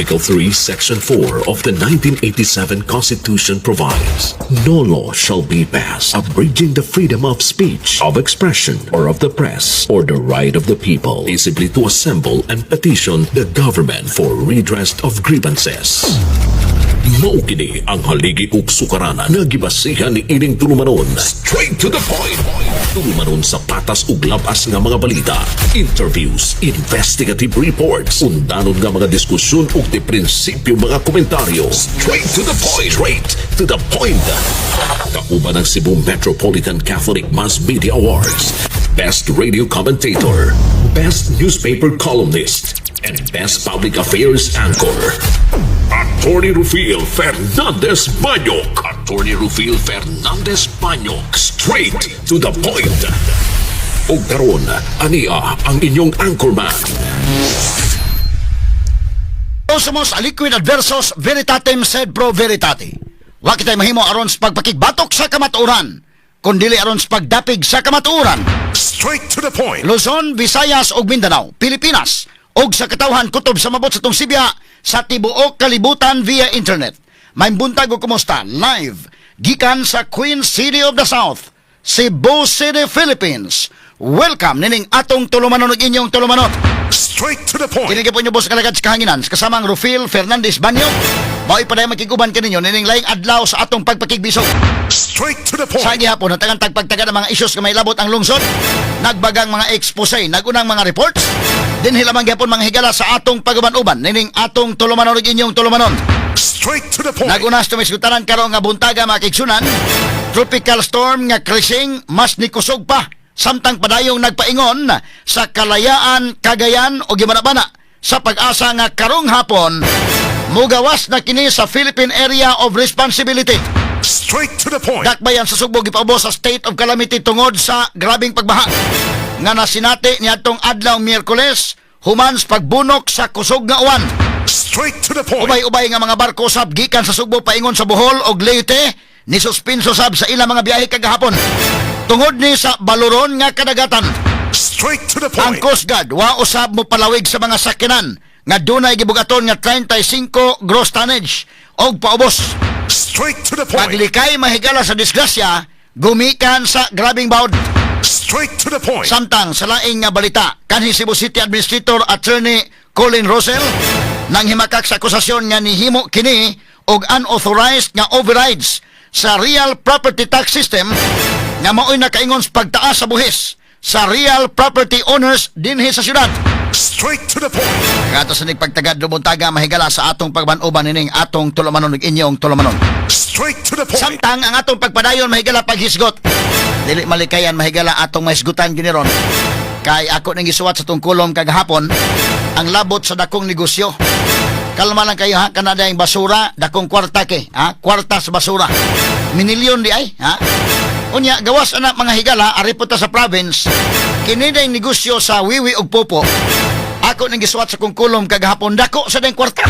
Article 3, Section 4 of the 1987 Constitution provides, "No law shall be passed abridging the freedom of speech, of expression, or of the press, or the right of the people peaceably to assemble and petition the government for redress of grievances." Mao kini ang haligi ug sukaranan nga gibasihan ni ining tulumanon. Straight to the point. Tulumanon sa patas ug labas nga mga balita, interviews, investigative reports, undanon nga mga diskusyon ug di prinsipyo mga komentaryo. Straight to the point. Straight to the point. Kauban ang Cebu Metropolitan Catholic Mass Media Awards, Best Radio Commentator, Best Newspaper Columnist, and Best Public Affairs Anchor. Attorney Rufil Fernandez Banyok. Attorney Rufil Fernandez Banyok. Straight to the point. Ug karon, ania ang inyong anchorman. Somos aliquid adversos veritatem sed pro veritate. Wa kitay mahimo aron sa pagpakigbatok sa kamatuoran, kun dili aron sa pagdapig sa kamatuoran. Straight to the point. Luzon, Visayas ug Mindanao, Pilipinas ug sa katawhan kutob sa mabot sa tong sibya sa tibuok kalibutan via internet. Maayong buntag ug kumusta live gikan sa Queen City of the South, Cebu City, Philippines. Welcome nining atong tulumanon ug inyong tulumanon. Straight to the point. Kini po inyo boss kalagad sa kahanginan sa kasamang Rufil Fernandez Banyo. Mao'y padayon makiguban kaninyo nining laing adlaw sa atong pagpakigbisog. Straight to the point. Sa gihapon, natagan tagpagtaga ng mga isyos nga may labot ang lungsod, nagbagang mga expose, nagunang mga reports, dinhi lamang gihapon, mga higala, sa atong paguban-uban nining atong tulumanon ug inyong tulumanon. Straight to the point. Naguna sa misgutanan karon nga buntaga, mga kaigsunan, tropical storm nga Crising mas nikusog pa samtang padayong nagpaingon sa Kalayaan, Cagayan o Gimanabana sa PAGASA nga karong hapon mugawas na kini sa Philippine Area of Responsibility. Straight to the point. Dakbayan sa Sugbo gipaubos sa state of calamity tungod sa grabing pagbaha nga nasinati niadtong adlaw Miyerkules human sa pagbunok sa kusog nga uwan. Straight to the point. Ubay-ubay nga mga barko sab gikan sa Sugbo paingon sa Bohol og Leyte ni suspenso sab sa ilang mga biyahe kagahapon tungod ni sa baloron nga kadagatan. Straight to the Ang point. Coast Guard wa usab mo palawig sa mga sakyanan nga dunay gibugaton nga 35 gross tonnage og paubos. Straight to the point. Paglikay, mahigala, sa disgrasya gumikan sa grabing bawd. Straight to the point. Samtang sa laing nga balita, kanhi Cebu City Administrator Attorney Colin Rosell nang himakak sa akusasyon nga nihimo kini og unauthorized nga overrides sa real property tax system nga mao'y nakaingon sa pagtaas sa buhis sa real property owners dinhi sa syudad. Straight to the point. Kato sa nagpagtagad buntaga, mahigala, sa atong pagban-uban nining atong tulumanon ug inyong tulumanon. Straight to the point. Samtang ang atong pagpadayon, mahigala, paghisgot. Dili malikayan, mahigala, atong mahisgutan gini ron. Kay ako nang gisuwat sa tungkulom kagahapon ang labot sa dakong negosyo. Kalma lang kayo ha, kanada yung basura, dakong kwarta ke, ha? Kwarta sa basura. Minilyon di ay, ha? Unya, gawas ana, mga higala, ari po ta sa province, kini na yung negosyo sa wiwi ug popo. Ako nang gisuwat sa kungkulom kagahapon, dako sa dayong kwarta.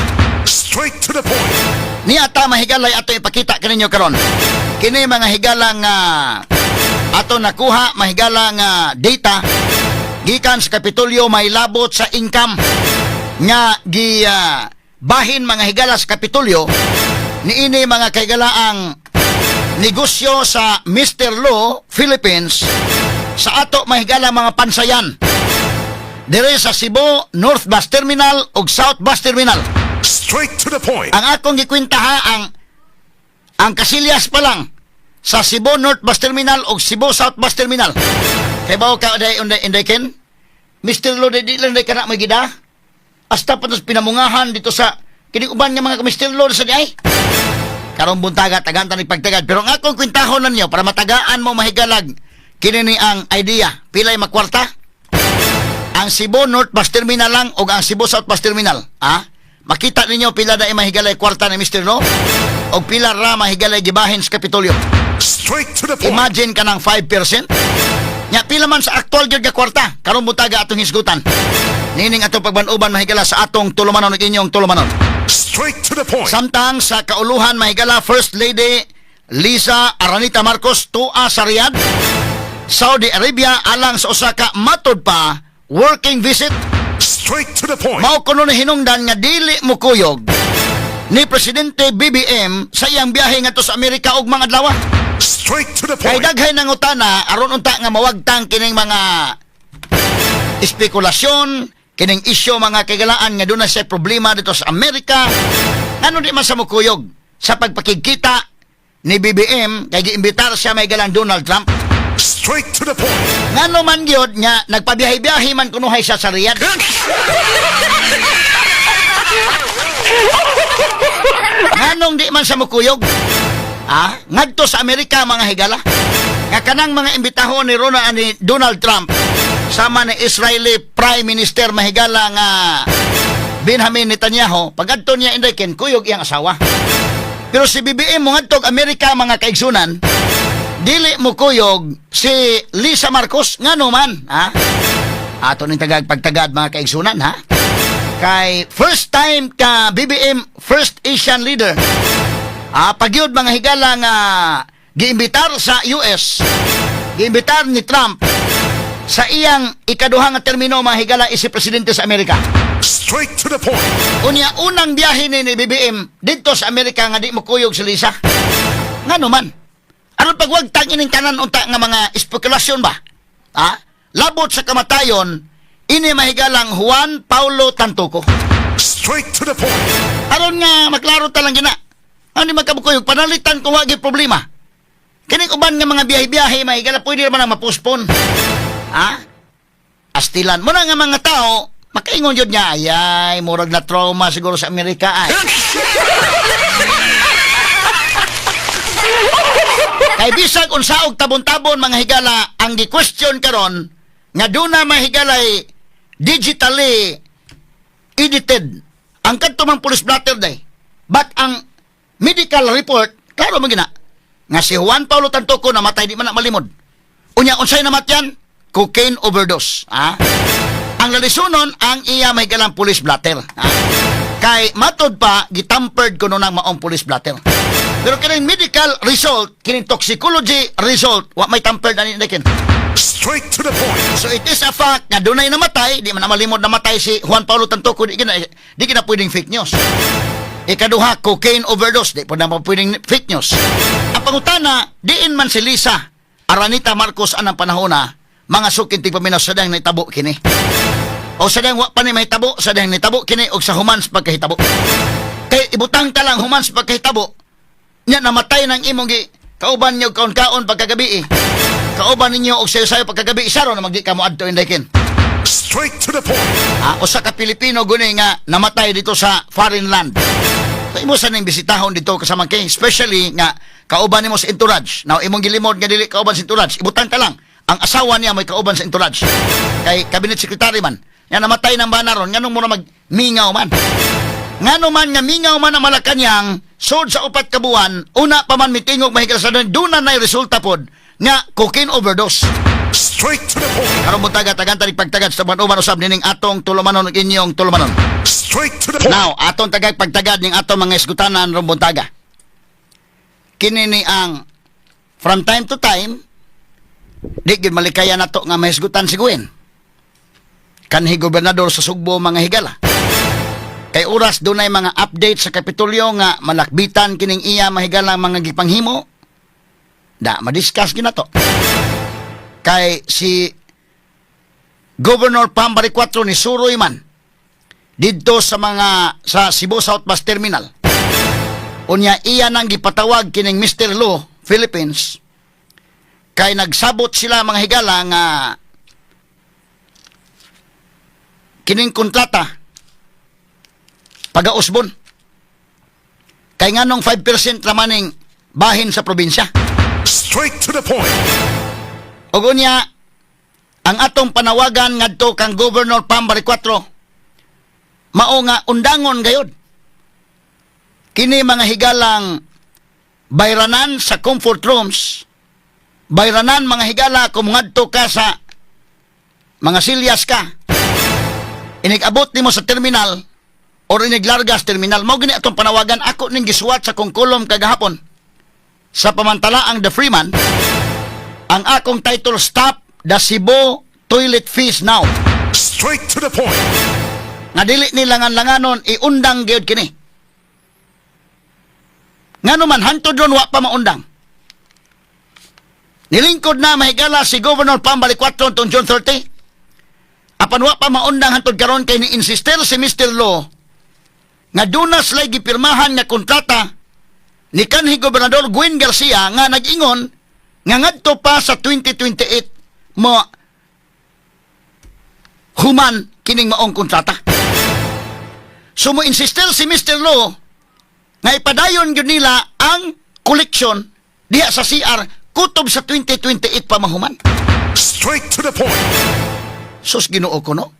Straight to the point. Niya ta, mahigalay, ato ipakita kaninyo karon. Kini, mga higala, nga ato nakuha, mahigala, nga data gikan sa Kapitolyo may labot sa income nga gi bahin, mga higala, sa Kapitolyo niini, mga kahigala, ang negosyo sa Mr. Lo Philippines sa ato, mahigala, mga pansayan dire sa Cebu North Bus Terminal ug South Bus Terminal. Straight to the point. Ang akong gikwenta ha, ang kasilyas pa lang sa Cebu North Bus Terminal ug Cebu South Bus Terminal. Kay bawo ka day unday inday ken? Mr. Lo di lang day kana magida. Hasta pa tas pinamungahan dito sa kini uban nga mga Mr. Lo sa di ay. Karong buntaga tagaan ta pagtagad, pero ang akong kwentahon ninyo para matagaan mo, mahigalag, kini ni ang idea pilay makwarta ang Cebu North Bus Terminal lang o ang Cebu South Bus Terminal. Ah? Makita ninyo pila na mahigalay kwarta ni Mr. Lo o pila ra, mahigalay, gibahin sa Kapitolyo. Straight to the point. Imagine ka ng 5%. Nya pila man sa aktual gyud nga kwarta karong buntaga atong hisgutan. Nining atong pagban-uban, mahigala, sa atong tulumanon ug inyong tulumanon. Straight to the point. Samtang sa kauluhan, mahigala, First Lady Lisa Aranita Marcos tua sa Riyadh, Saudi Arabia alang sa usa ka matod pa working visit. Straight Straight to the point. Mao kuno ni hinungdan nga dili mo kuyog ni Presidente BBM sa iyang biyahe ngadto sa Amerika og mga adlaw. Straight to the Kay point. daghay nangutana aron unta nga mawagtang kining mga espekulasyon, kining isyu, mga kagalaan, nga doon na siya problema dito sa Amerika. Ano, di man sa mukuyog sa pagpakigkita ni BBM kay giimbitar siya, may galang Donald Trump? Straight to the point. Ngano man gyud nga nagpabiyahe-biyahe man kunuhay siya sa Riyadh? Nganong di man sa mukuyog? Ah, ngadto sa Amerika, mga higala? Nga kanang mga imbitahon ni Ronald ni Donald Trump sama ni Israeli Prime Minister, mahigala, nga Benjamin Netanyahu, pagadto niya, Inday Ken, kuyog iyang asawa. Pero si BBM mo ngadtog Amerika, mga kaigsunan, dili mo kuyog si Lisa Marcos. Ngano man, ha? Ato ning tagag pagtagad, mga kaigsunan, ha? Kay first time ka BBM, first Asian leader. Ah, pagyud, mga higala, nga giimbitar sa US, giimbitar ni Trump sa iyang ikaduha nga termino, mga higala, isip presidente sa Amerika. Straight to the point. Unya unang biyahe ni BBM didto sa Amerika nga di mo kuyog si Lisa. Ngano man? Aron pagwagtang ining tanan unta nga mga espekulasyon ba? Ha? Labot sa kamatayon ini mahigalang Juan Paulo Tantoco. Straight to the point. Aron nga maklaro ta lang gina. Ano magkabukuyog panalitan kung wagi problema. Kining uban nga mga biyahe-biyahe, mahigala, pwede naman ang mapospon. Ha? Astilan mo na nga mga tao, makaingon yun niya, "Ayay, murag na trauma siguro sa Amerika ay." Kay bisag unsaog tabon-tabon, mga higala, ang gi-question karon nga duna mahigalay digitally edited ang kadto mang police blotter day. But ang medical report, klaro man gina nga si Juan Paulo Tantoco namatay, di man na malimod. Unya unsay namatyan? Cocaine overdose. Ah? Ang lalisunon ang iya may galang police blotter. Ah? Kay matod pa gitampered kuno nang maong police blotter. Pero kining medical result, kining toxicology result, wa may tampered ani kin. Straight to the point. So it is a fact nga dunay namatay, di man na malimod namatay si Juan Paulo Tantoco, di gina pwedeng fake news. Ikaduha, cocaine overdose, di po na pwedeng fake news. Ang pangutana, diin man si Lisa Aranita Marcos anang panahon na, mga sukin tigpaminaw, sa dayang nahitabo kini? O sa dayang wa pa ni mahitabo, sa dayang nahitabo kini o sa humans pagkahitabo? Kay ibutang ta lang humans pagkahitabo, nya namatay ng imong gi kauban niyo kaon-kaon pagkagabi eh. Kauban ninyo og sayo-sayo pagkagabi, isaro na magdi ka mo adto, Inday Ken. Straight to the point. Ah, usa ka Pilipino guni nga namatay dito sa foreign land. So, imo sa ning bisitahon dito kasama kay, especially nga kauban nimo sa entourage. Now imong gilimod nga dili kauban sa entourage, ibutang ka lang ang asawa niya may kauban sa entourage. Kay cabinet secretary man. Nga namatay ng bana ron, nganong mo na magmingaw man? Ngano man nga mingaw man ang Malacanang sud sa 4 ka buwan, una pa man mitingog mahigala sa doon na nay resulta pod nga cocaine overdose. Straight to the point. Karon buntaga, tagan tanig pagtagad sa uban usab nining atong tulumanon ug inyong tulumanon. Straight to the point. Now, atong tagag pagtagad ning atong mga isgutanan ron buntaga. Kini ni ang from time to time di gid malikaya nato nga mahisgutan si Gwen. Kanhi gobernador sa Sugbo, mga higala. Kay oras dunay mga update sa Kapitolyo nga malakbitan kining iya mahigala mga gipanghimo. Da madiscuss ginato. Kay si Governor Pam Baricuatro ni suroy man didto sa mga sa Cebu South Bus Terminal. Unya iya nang gipatawag kining Mr. Lo Philippines kay nagsabot sila, mga higala, nga kining kontrata pagausbon. Kay nganong 5% ramaning bahin sa probinsya? Straight to the point. Ug unya ang atong panawagan ngadto kang Governor Pam Baricuatro mao nga undangon gayod kini, mga higalang bayranan sa comfort rooms, bayranan, mga higala, kung ngadto ka sa mga silyas ka, inig-abot nimo sa terminal or iniglargas terminal. Mao gini atong panawagan. Ako ning gisuwat sa kong kolum kagahapon sa pamantalaang The Freeman. Ang akong title, "Stop the Cebu Toilet Fees Now." Straight to the point. Nga dili nila langan-langanon iundang gyud kini. Ngano man hantod ron wa pa maundang? Nilingkod na, mahigala, si Governor Pam Baricuatro tong June 30. Apan wa pa maundang hantod karon kay ni-insister si Mr. Lo nga duna sila'y gipirmahan nga kontrata ni kanhi Gobernador Gwen Garcia nga nag-ingon nga ngadto pa sa 2028 mo human kining maong kontrata. So mo insister si Mr. Lo nga ipadayon gyud nila ang collection diha sa CR kutob sa 2028 pa mahuman. Straight to the point. Sus, Ginoo ko, no?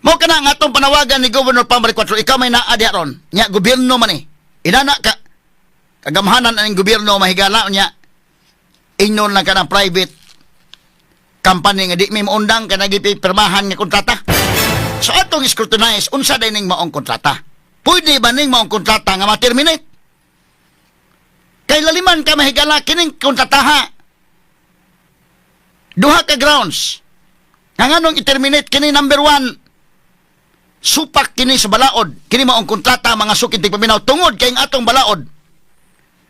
Mo kana nga atong panawagan ni Governor Pam Baricuatro, ikaw may naa diha ron. Nya gobyerno man eh. Inana ka kagamhanan ang gobyerno, mahigala, nya ingon lang ka ng private company nga di mi maundang ka nagipirmahan nga kontrata. So atong scrutinize unsa day ning maong kontrata. Pwede ba ning maong kontrata nga ma-terminate? Kay laliman ka, mahigala, kining kontrataha. Duha ka grounds nga nganong i-terminate kini. Number one, supak kini sa balaod. Kini maong kontrata, mga suking tigpaminaw, tungod kay ang atong balaod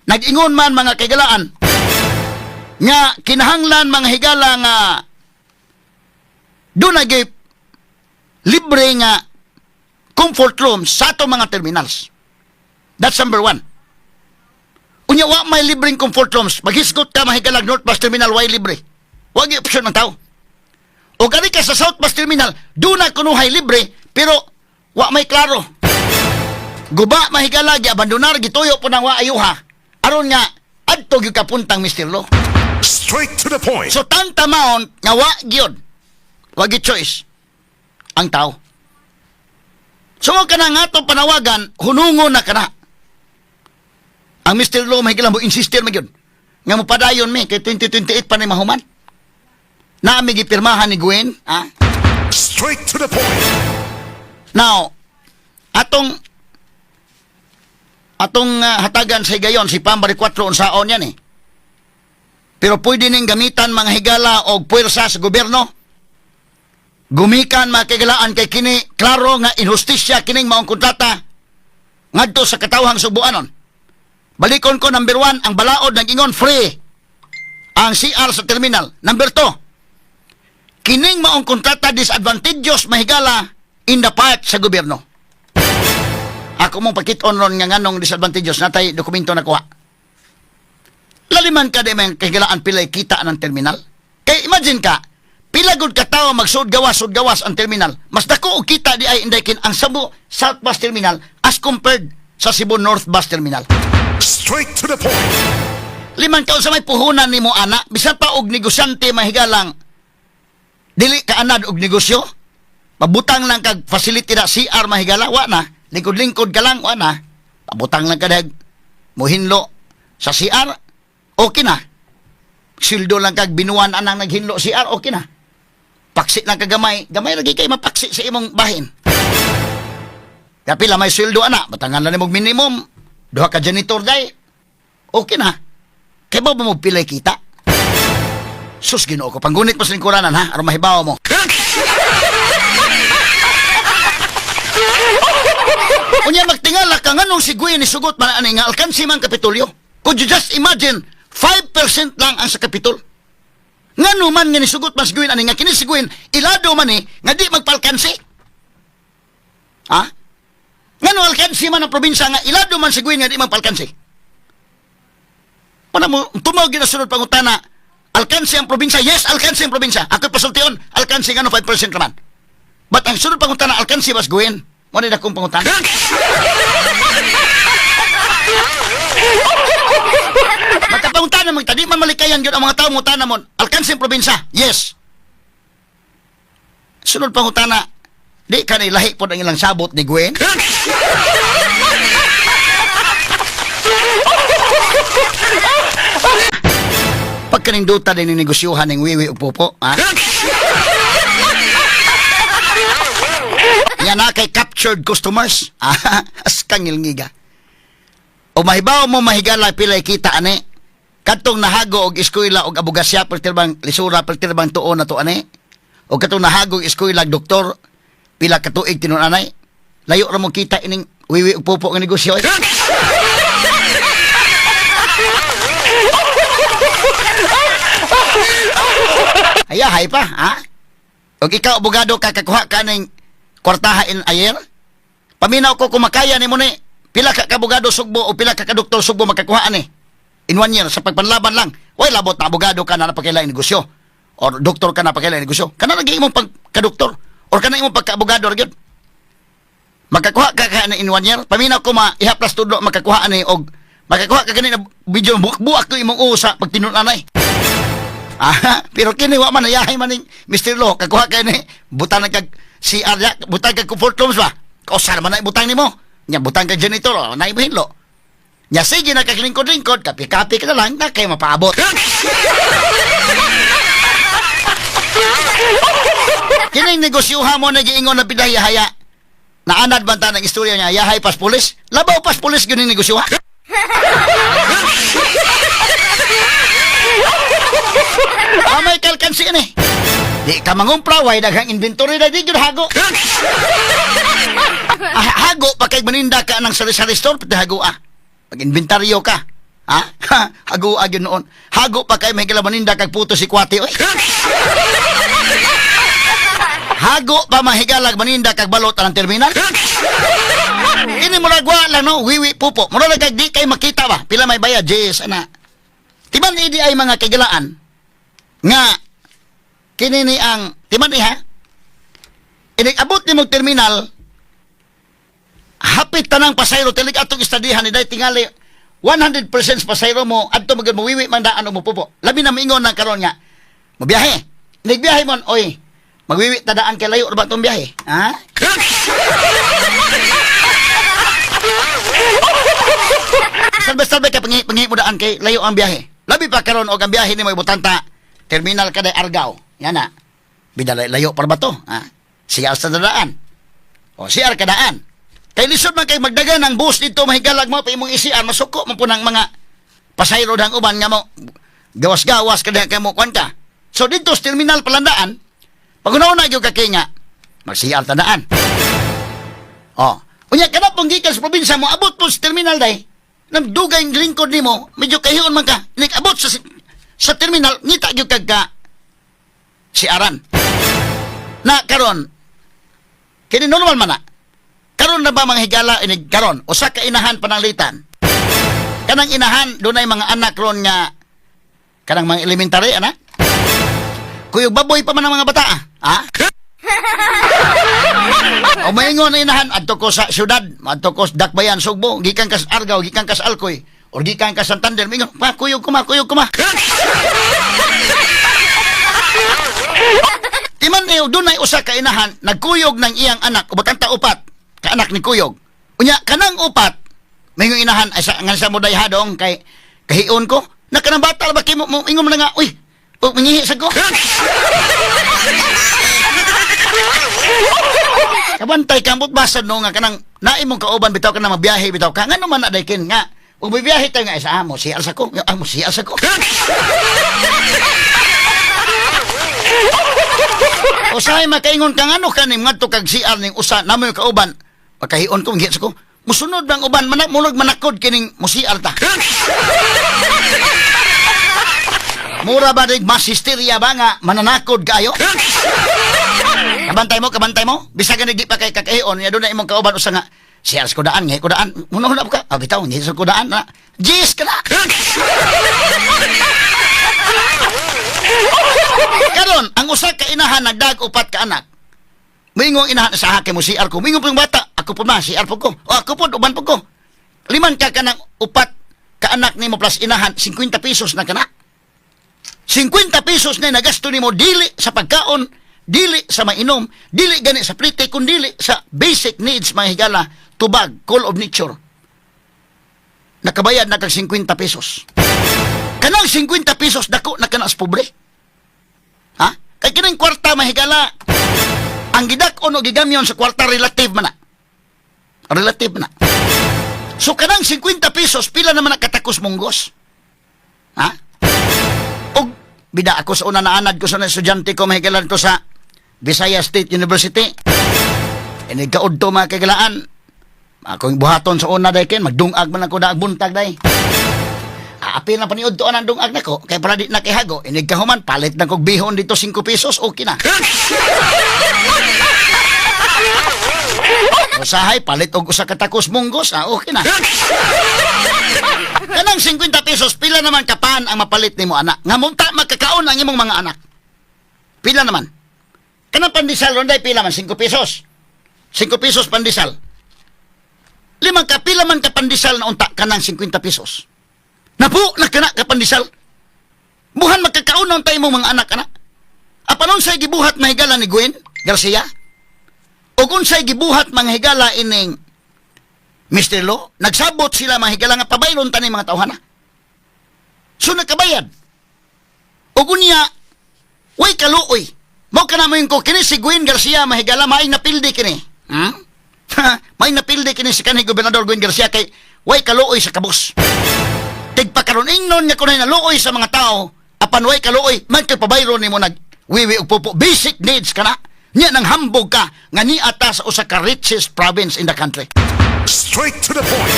nag-ingon man, mga kaigalaan, nga kinahanglan, mga higala, nga duna gyud libre nga comfort room sa atong mga terminals. That's number one. Unya wa may libreng comfort rooms. Maghisgot ka, mahigalag, North Bus Terminal, way libre. Wa gyud option ng tao. O kani ka sa South Bus Terminal, duna kunuhay libre, pero wa may klaro. Guba, mahigala, giabandonar, gituyo po nang wa ayuha. Aron nga, adto gyud kapuntang Mr. Lo. Straight to the point. So tantamount nga wa gyud. Wa gyud choice ang tao. So wa kana nga atong panawagan, hunungo na kana. Ang Mr. Lo, mahigala, mo insister man gyud nga mopadayon mi kay 2028 pa ni mahuman. Naa mi gipirmahan ni Gwen, ha? Straight to the point. Now, atong hatagan sa higayon si Pam Baricuatro unsaon yan eh. Pero pwede ning gamitan, mga higala, og puwersa sa gobyerno. Gumikan, mga kahigalaan, kay kini klaro nga inhustisya kining maong kontrata ngadto sa katawhang Sugbuanon. Balikon ko, number one, ang balaod nag-ingon free ang CR sa terminal. Number two, kining maong kontrata disadvantageous, mahigala, in the part sa gobyerno. Ako mong pakit-on ron nga nganong disadvantageous natay dokumento na kuha. Laliman ka di may kahigalaan pilay kita ng terminal. Kay imagine ka, pila gud ka tawo magsuod gawas, sud gawas ang terminal. Mas dako og kita di ay, Inday Ken, ang Cebu South Bus Terminal as compared sa Cebu North Bus Terminal. Straight to the point. Liman ka sa may puhunan nimo ana, bisan pa og negosyante, mahigalang, dili ka anad og negosyo, pabutang lang kag facility na CR, mahigala, wa na. Lingkod-lingkod ka lang, wa na. Pabutang lang ka dag muhinlo sa CR, okay na. Sweldo lang kag binuan anang naghinlo CR, okay na. Paksi lang ka gamay, gamay lagi kay mapaksi sa imong bahin. Kapila may sweldo ana, batangan lang nimo minimum, duha ka janitor day, okay na. Kay ba mo pilay kita? Sus, Ginoo ko, panggunit mo sa lingkuranan ha, aron mahibaw mo. Unya magtingala ka nganong si Gwen ni sugot man ani nga alkansi man Kapitolyo. Could you just imagine, 5% lang ang sa Kapitol? Ngano man nga nisugot man si Gwen ani nga kini si Gwen ilado man eh nga di magpalkansi? Ha? Ngano alkansi man ang probinsya nga ilado man si Gwen nga di magpalkansi? Pana mo tumawag gyud na sunod pangutana, alkansi ang probinsya? Yes, alkansi ang probinsya. Ako pasultion, alkansi ngano 5% raman. But ang sunod pangutana, alkansi bas Gwen? Mo ni dakong pangutana. Magkapangutana man tadi man malikayan gyud ang mga tao mutana mo. Alkansi ang probinsya? Yes. Sunod pangutana, di ka ni lahi pod ang ilang sabot ni Gwen? Pagkaninduta din ni negosyuhan ng wiwi ug popo, ha? Yan na kay captured customers. Ah, as kangilngiga. O mahibaw mo, mahigala, pilay kita ani. Kadtong nahago og eskwela og abogasya pertirbang lisura pertirbang tuon na to ani. O katong nahago og eskwela og doktor Pila ka tuig tinun-anay. Layo ra mo kita ining wiwi ug pupo nga negosyo, eh. Ayahay pa, ha? Og ikaw, abogado ka, kakuha ka ning kwartaha in a year? Paminaw ko kung makaya ni mo ni, pila ka kabogado Sugbo o pila ka kadoktor Sugbo makakuha ani in one year sa pagpanlaban lang. Way labot na abogado ka na napakailangan negosyo. Or doktor ka na napakailangan negosyo. Kana lagi imong pagkadoktor or kana imong pagkaabogado ra gyud. Makakuha ka ka na in one year. Paminaw ko ma ihaplas tudlo makakuha ani og makakuha ka gani na video buak-buak ko imong usa pag tinun-anay. Ah, pero kini wa man ayahay man ning Mr. Lo, kakuha kay ni butan na kag CR ya, butang kag comfort rooms ba. Kausa man na ibutang nimo. Nya butang kag janitor, oh, na ibuhin lo. Nya sige na kag lingkod-lingkod, kapi-kapi ka na lang na kay mapaabot. Kining negosyoha mo na giingon na pidahiyahaya. Naanad man ta ng istorya niya, yahay pas pulis. Labaw pas pulis gyud ning negosyoha. Amay kalkansi ni. Di ka mangumpra, way daghang inventory na di gyud hago. Ah, hago pa kay maninda ka ng sari-sari store, pati hago ah. Pag inventaryo ka. Ha? Hago ah gyud noon. Hago pa kay may maninda kag puto si kwati oy. Hago pa mahigalag maninda kag balot ang terminal. Ini murag wa lang no, wiwi pupo. Murag kag di kay makita ba. Pila may bayad, yes ana. Timan idi ay mga kagilaan nga kini ni ang timan ni ha. Inig abot ni mong terminal hapit tanang pasayro tilig atong istadihan ni day tingali 100% pasayro mo adto magud mowiwi man daan o mopupo. Labi na moingon nang karon nga mobiyahe. Nigbiyahe mon oy. Magwiwi ta daan kay layo ra ba tong biyahe? Ha? Salbe-salbe ka pangi pangi mo daan kay layo ang biyahe. Labi pa karon og ang biyahe nimo ibutanta terminal ka day Argao. Yan na. Bida layo para ba to? Ha? CR sa daan. O CR ka daan. Kay lisod man kay magdagan ang bus dito mahigalag mo pa imong ICR masuko man po ng mga pasayro dang uban nga mo gawas-gawas ka diha kay mo kwan ka. So dito sa terminal palandaan, pag una gyud ka kay nga mag-CR ta daan. Oh. Unya kada pong gikan sa probinsya mo abot po sa terminal day. Nang dugay ang lingkod nimo, medyo kahiyon man ka. Nig abot sa terminal ngita gyud kag ka siaran. Na karon kini normal man na. Karon na ba mga higala inig karon usa ka inahan pananglitan. Kanang inahan dunay mga anak ron nga kanang mga elementary ana. Kuyog baboy pa man ang mga bata ah. Ha? O maingon na inahan adto ko sa syudad, adto ko sa Dakbayan, Sugbo, gikan kas Argao, gikan kas Alcoy, or gikan kas Santander, mingon, pa kuyog ko ma, kuyog ko ma. Timan niyo, dunay usa ka inahan, nagkuyog ng iyang anak, ubatan ta upat, ka anak ni kuyog. Unya, kanang upat, mingon inahan, ay sa, nga sa mo hadong, kay kahion ko, na kanang bata, ba kimo, mo, ingon mo na nga, uy, oh, mangihi sa ko. Kabantay ka, ambot basa no nga kanang naimong kauban bitaw ka na mabiyahe bitaw ka. Ngano man na kin nga. Ug bibiyahe tayo nga isa amo si alsa ko, amo si alsa ko. Usahay makaingon ka ngano kanim ngadto kag CR ning usa namo yung kauban. Pagkahion ko ngit ko. Musunod bang uban manak mulog manakod kining mo CR ta. Mura ba dig mas hysteria ba nga mananakod kaayo? Kabantay mo, kabantay mo. Bisag gani di pa kay kakahion, nya doon na imong kauban usa nga CR sa kudaan, ngay kudaan. Muna na ka. Ah, bitaw, ngay sa kudaan na. Jis ka na. Karon, ang usa ka inahan nagdag upat ka anak. Moingon inahan sa hake mo CR ko. Moingon pong bata, ako po ma, CR po ko. O ako po, uban po ko. Liman ka kanang upat ka anak nimo plus inahan, 50 pesos na kana. 50 pesos na nagasto nimo dili sa pagkaon, dili sa mainom, dili gani sa plite, kun dili sa basic needs mga higala, tubag, call of nature. Nakabayad na kag 50 pesos. Kanang 50 pesos dako na kana sa pobre. Ha? Kay kining kwarta mahigala, ang gidak-on o gigamyon sa kwarta relative man na. Relative man na. So kanang 50 pesos pila naman nakatakos munggos? Ha? Og bida ako sa una naanad ko sa estudyante ko mahigalan ko sa Visayas State University. Inig kaudto, mga kagalaan. Akong buhaton sa una day ken magdungag man ako daag buntag day. Aapil na paniud to ang dungag nako kay para di na kihago. Inig kahuman palit na kog bihon dito, 5 pesos, okay na. Usahay palit og usa ka takos munggos, ah, okay na. Kanang 50 pesos, pila naman kapan ang mapalit nimo ana? Nga munta magkakaon ang imong mga anak. Pila naman? Kanang pandesal ronday pila man, 5 pesos. 5 pesos pandesal. Limang kapila man ka pandesal na unta kanang 50 pesos. Napu na kana ka pandesal. Buhan magkakaon na unta imong mga anak ana. Apan unsay gibuhat, mahigala, ni Gwen Garcia? Ug unsay gibuhat, mga higala, ining Mr. Lo? Nagsabot sila, mga higala, nga pabayron tani mga tawhana. So nagkabayad. Ug unya way kaluoy. Mao kana mo ko kini si Gwen Garcia, mahigala, maay napildi kini. May napildi kini si kanhi Gobernador Gwen Garcia kay way kaluoy sa kabus. Tigpakaron ingnon nga kunay naluoy sa mga tao, apan way kaluoy man kay pabayron nimo nag wiwi og pupo, basic needs kana. Nya nang hambog ka nga niata sa usa ka richest province in the country. Straight to the point.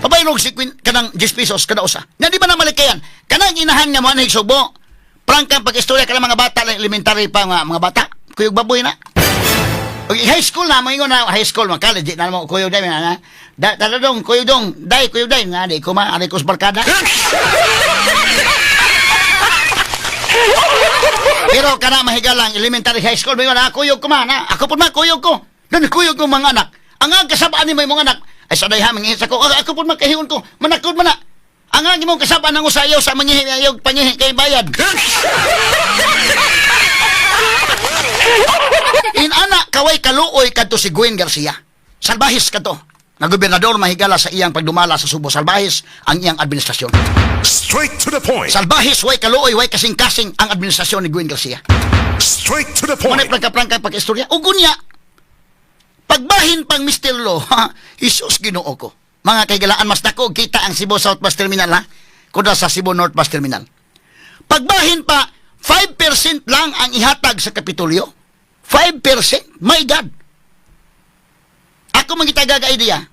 Pabayrog si Queen kanang 10 pesos kada usa. Nga di ba na malikayan? Kanang inahan nga mo anhi Sugbo. Prangkang pag-istorya kanang mga bata lang, elementary pa nga mga bata. Kuyog baboy na. Og high school na, mo ingon na high school, mga college, di na mo kuyog day na. Da da dong, kuyog dong, day kuyog day nga di ko ma ari ko sa barkada. Pero kana, mahigalang, elementary, high school, mo na kuyog ko man, ha? Ako pud ma kuyog ko. Dan kuyog ko mga anak. Ang ang kasabaan ni may mga anak. Ay sa day haming sa ko, ako pud makahihon ko. Manakod man na. Ang ang imong kasabaan ang usayaw sa mangihi ayaw pangihi kay bayad. Inana kaway kaluoy kadto si Gwen Garcia. Salbahis kadto nga gobernador, mahigala, sa iyang pagdumala sa Subo. Salbahis ang iyang administrasyon. Straight to the point. Salbahis, way kaluoy, way kasing-kasing ang administrasyon ni Gwen Garcia. Straight to the Muna point. prangka-prangka pag-istorya. Ug unya, pagbahin pang Mr. Lo, ha, Jesus Ginoo ko. Mga kaigalaan, mas dako og kita ang Cebu South Bus Terminal, ha? Kuda sa Cebu North Bus Terminal. Pagbahin pa, 5% lang ang ihatag sa Kapitolyo. 5%? My God! Ako mangitagag idea.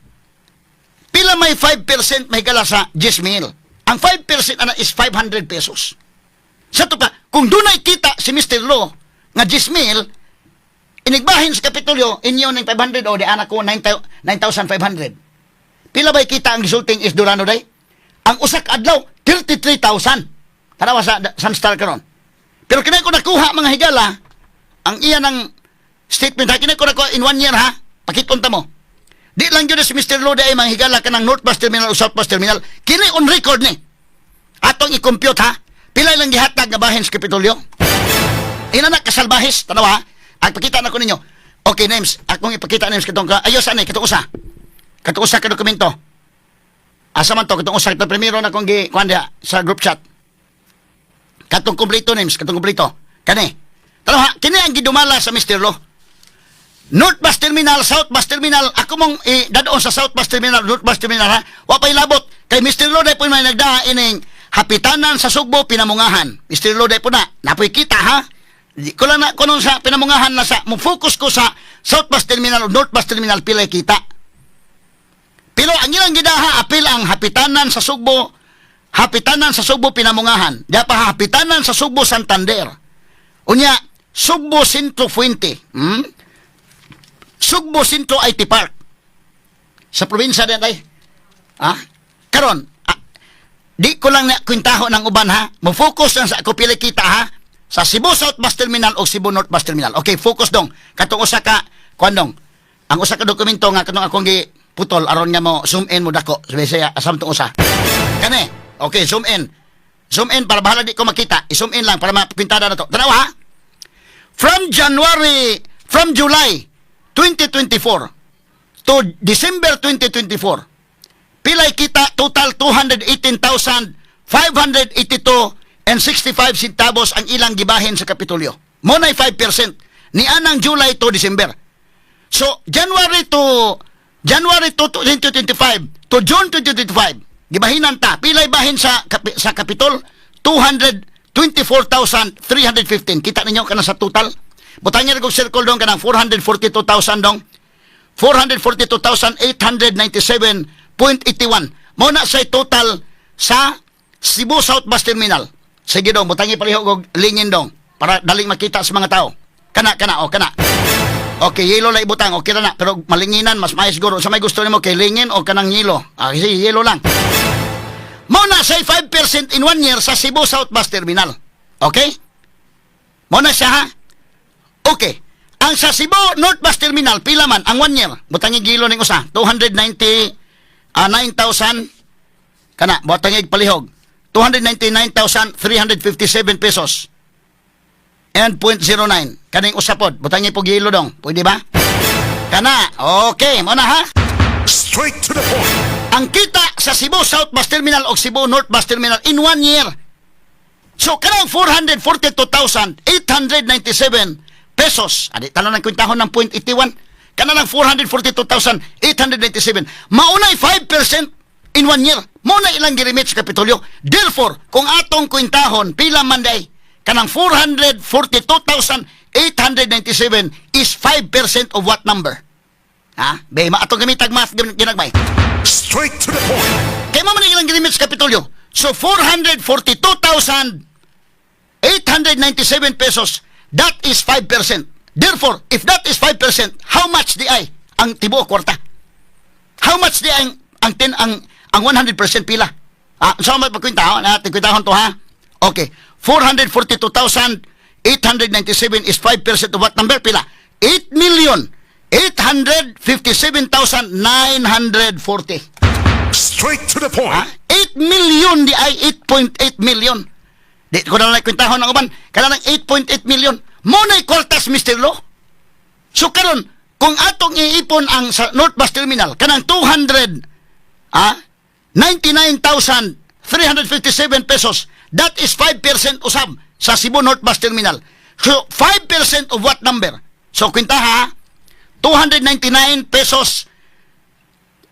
Pila may 5%, may gala, sa 10 mil? Ang 5% ana is 500 pesos. Sa to pa, kung dunay kita si Mr. Lo nga 10 mil, inigbahin sa Kapitolyo, inyo ng 500 o di anak ko 9,500. Pila ba'y kita ang gisulting is Durano day? Ang usak adlaw, 33,000. Tanawa sa Sunstar karon. Pero kinay ko nakuha, mga higala, ang iya ng statement ha, kinay ko nakuha in one year ha, pakiton ta mo. Di lang yun si Mr. Lo ay mga higala kanang North Bus Terminal o South Bus Terminal. Kini on record ni. Atong i-compute ha. Pila lang gihatag nga bahin sa Kapitolyo? Ina na kasalbahis, tanawa ha. Ang pakita na ko ninyo. Okay, names. Akong ipakita, names, katong ka. Ayos ani katong usa. Katong usa ka dokumento. Asa man to katong usa katong primero na kong gi kuan diha sa group chat. Katong kompleto, names, katong kompleto. Kani. Tanawa ha, kini ang gidumala sa Mr. Lo. North Bus Terminal, South Bus Terminal, ako mong dadon sa South Bus Terminal, North Bus Terminal ha. Wa pa'y labot. Kay Mr. Lo po may nagdaa ining hapitanan sa Sugbo Pinamungahan. Mr. Lo po na. Napoy kita ha. Di ko lang na kuno sa Pinamungahan na sa mo focus ko sa South Bus Terminal o North Bus Terminal pilay kita. Pero ang ilang gidaha apil ang hapitanan sa Sugbo Pinamungahan. Di pa hapitanan sa Sugbo Santander. Unya, Sugbo Centro Fuente. Sugbo Centro IT Park. Sa probinsya din ay. Ah? Karon, ah, di ko lang na kwentaho ng uban ha. Mo-focus lang sa ako pili kita ha. Sa Cebu South Bus Terminal o Cebu North Bus Terminal. Okay, focus dong. Katong usa ka kuan dong. Ang usa ka dokumento nga katong akong gi putol aron nga mo zoom in mo dako. Sabi siya asam tong usa. Kani. Okay, zoom in. Zoom in para bahala di ko makita. I-zoom in lang para mapintada na to. Tanawa ha. From July 2024 to December 2024, pilay kita total? 218,582 and 65 centavos ang ilang gibahin sa Kapitolyo. Mo na'y 5% ni anang July to December. So, January to 2025 to June 2025, gibahinan ta. Pilay bahin sa Kapitol? 224,315. Kita ninyo kana sa total? Butangan kog circle dong kanang 442,000 dong. 442,897.81. Mao na sa total sa Cebu South Bus Terminal. Sige dong, butangi palihog og lingin dong para daling makita sa mga tao. Kana kana o kana. Okay, yelo lang ibutang, okay ra na. Pero malinginan, mas maayos siguro. Sa may gusto nimo kay lingin o kanang yelo. Ah, sige, yelo lang. Mao na say 5% in one year sa Cebu South Bus Terminal. Okay? Mao na siya ha? Okay. Ang sa Cebu North Bus Terminal, pila man ang one year? Butangi yelo ning usa. 290 9,000 kana, butangi palihog. 299,357 pesos and 0.09. Kaning usa pod, butangi pog yelo dong. Pwede ba? Kana. Okay, mao na ha. Straight to the point. Ang kita sa Cebu South Bus Terminal o Cebu North Bus Terminal in one year. So, kanang 442,897 pesos. Adi, tanan ng kwentahon ng 0.81. Kanang 442,897. Maunay 5% in one year. Mauna ilang giremit sa Kapitolyo. Therefore, kung atong kwentahon, pila man day, kanang 442,897 is 5% of what number? Ha? Be, maatong gamitag math ginagmay. Straight to the point. Kay mao man ilang girimit sa Kapitolyo. So 442,897 pesos, that is 5%. Therefore, if that is 5%, how much di ay ang tibuok kwarta? How much di ang 10 ang 100% pila? Ah, so may pagkwenta ha, natin kwentahon to ha. Okay. 442,897 is 5% of what number, pila? 8 million 857,940. Straight to the point. Ha? 8 million di ay 8.8 million. Di ko na lang kwentahon ang uban. Kana ng 8.8 million. Mao na'y kwartas, Mr. Lo. So karon, kung atong iipon ang sa North Bus Terminal, kanang 200 99,357 pesos, that is 5% usab sa Cebu North Bus Terminal. So 5% of what number? So kwenta ha, 299 pesos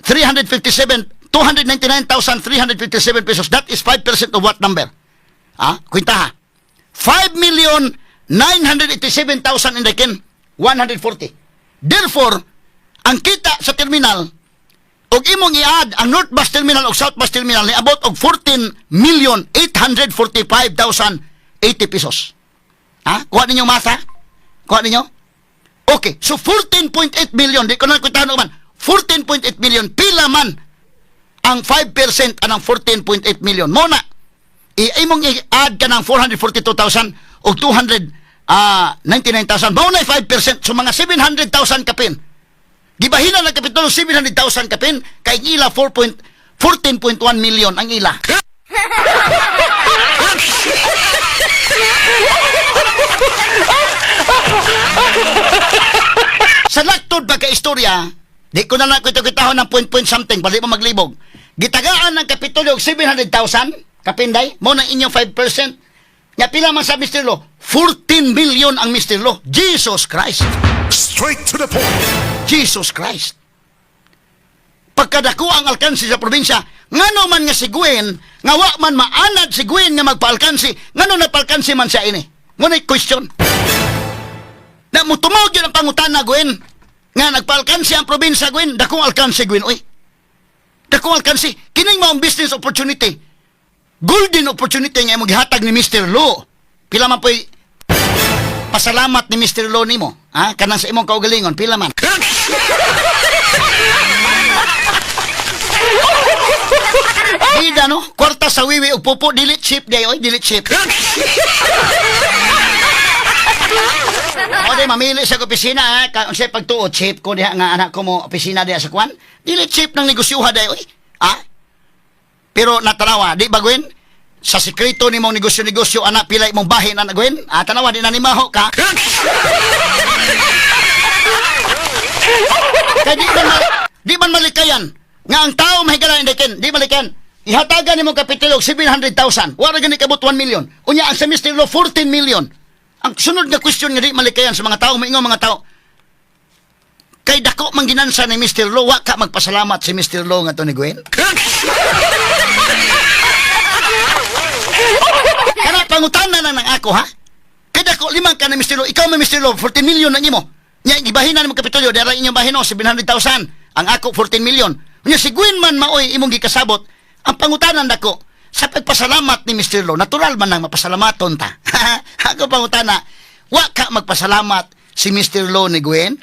357 299,357 pesos. That is 5% of what number? Ah, kwenta ha. 5,987,000 in the 140. Therefore, ang kita sa terminal og imong i-add ang North Bus Terminal ug South Bus Terminal ni abot og 14,845,080 pesos. Ha? Kuha ninyo masa? Kuha ninyo? Okay, so 14.8 million, di ko na kwentahan man. 14.8 million, pila man ang 5% anang 14.8 million? Mao na, imong i-add ka ng 442,000 o 299,000. Mao na 5%. So mga 700,000 kapin. Gibahinan ng Kapitolyo 700,000 kapin, kay ang ila 4. 14.1 million ang ila. Sa laktod pagka-istorya, di ko na lang kwento-kwentahon ng point point something, bali mo maglibog. Gitagaan ng Kapitolyo og 700,000, kapinday, mao na inyong 5%. Nga pila man sa Mr. Lo? 14 million ang Mr. Lo. Jesus Christ! Straight to the point. Jesus Christ! Pagkadako ang alkansi sa probinsya, ngano man nga si Gwen, nga wa man maanad si Gwen nga magpaalkansi, ngano napalkansi man siya ini? Ngunit question. Na mutumawag yun ang pangutana, Gwen, nga nagpaalkansi ang probinsya, Gwen, dakong alkansi, Gwen, oy. Dakong alkansi. Kining maong business opportunity. Golden opportunity nga imong gihatag ni Mr. Lo. Pila man po'y pasalamat ni Mr. Lo nimo? Ha? Kanang sa imong kaugalingon, pila man? Ida no, kwarta sa wiwi ug pupo, dili cheap day oy, dili cheap. O di mamili sa opisina ha, ka unsay pagtuo cheap ko diha nga anak ko mo opisina diha sa kwan. Dili cheap ng negosyuha day oy. Ha? Pero natanawa, di ba, Gwen? Sa sekreto ni mong negosyo-negosyo anak pila imong bahin anak, Gwen? Ah, tanawa di na ni maho ka. Kay di man malikayan nga ang tao mahigala hindi ken, di malikayan. Ihatagan nimo Kapitolyo og 700,000. Wala gani kabot 1 million. Unya ang sa Mr. Lo 14 million. Ang sunod nga question nga di malikayan sa mga tao, maingon mga tao. Kay dako man ginansa ni Mr. Lo, wa ka magpasalamat si Mr. Lo nga to ni Gwen. Kana pangutana na ng ako ha. Kay dako limang ka ni Mr. Lo, ikaw man Mr. Lo, 14 million ang imo. Nya gibahinan mo Kapitolyo, dara inyong bahin, oh, 700,000. Ang ako 14 million. Nya si Gwen man maoy imong gikasabot. Ang pangutanan dako sa pagpasalamat ni Mr. Lo, natural man nang mapasalamaton ta. Ako pangutana, wa ka magpasalamat si Mr. Lo ni Gwen?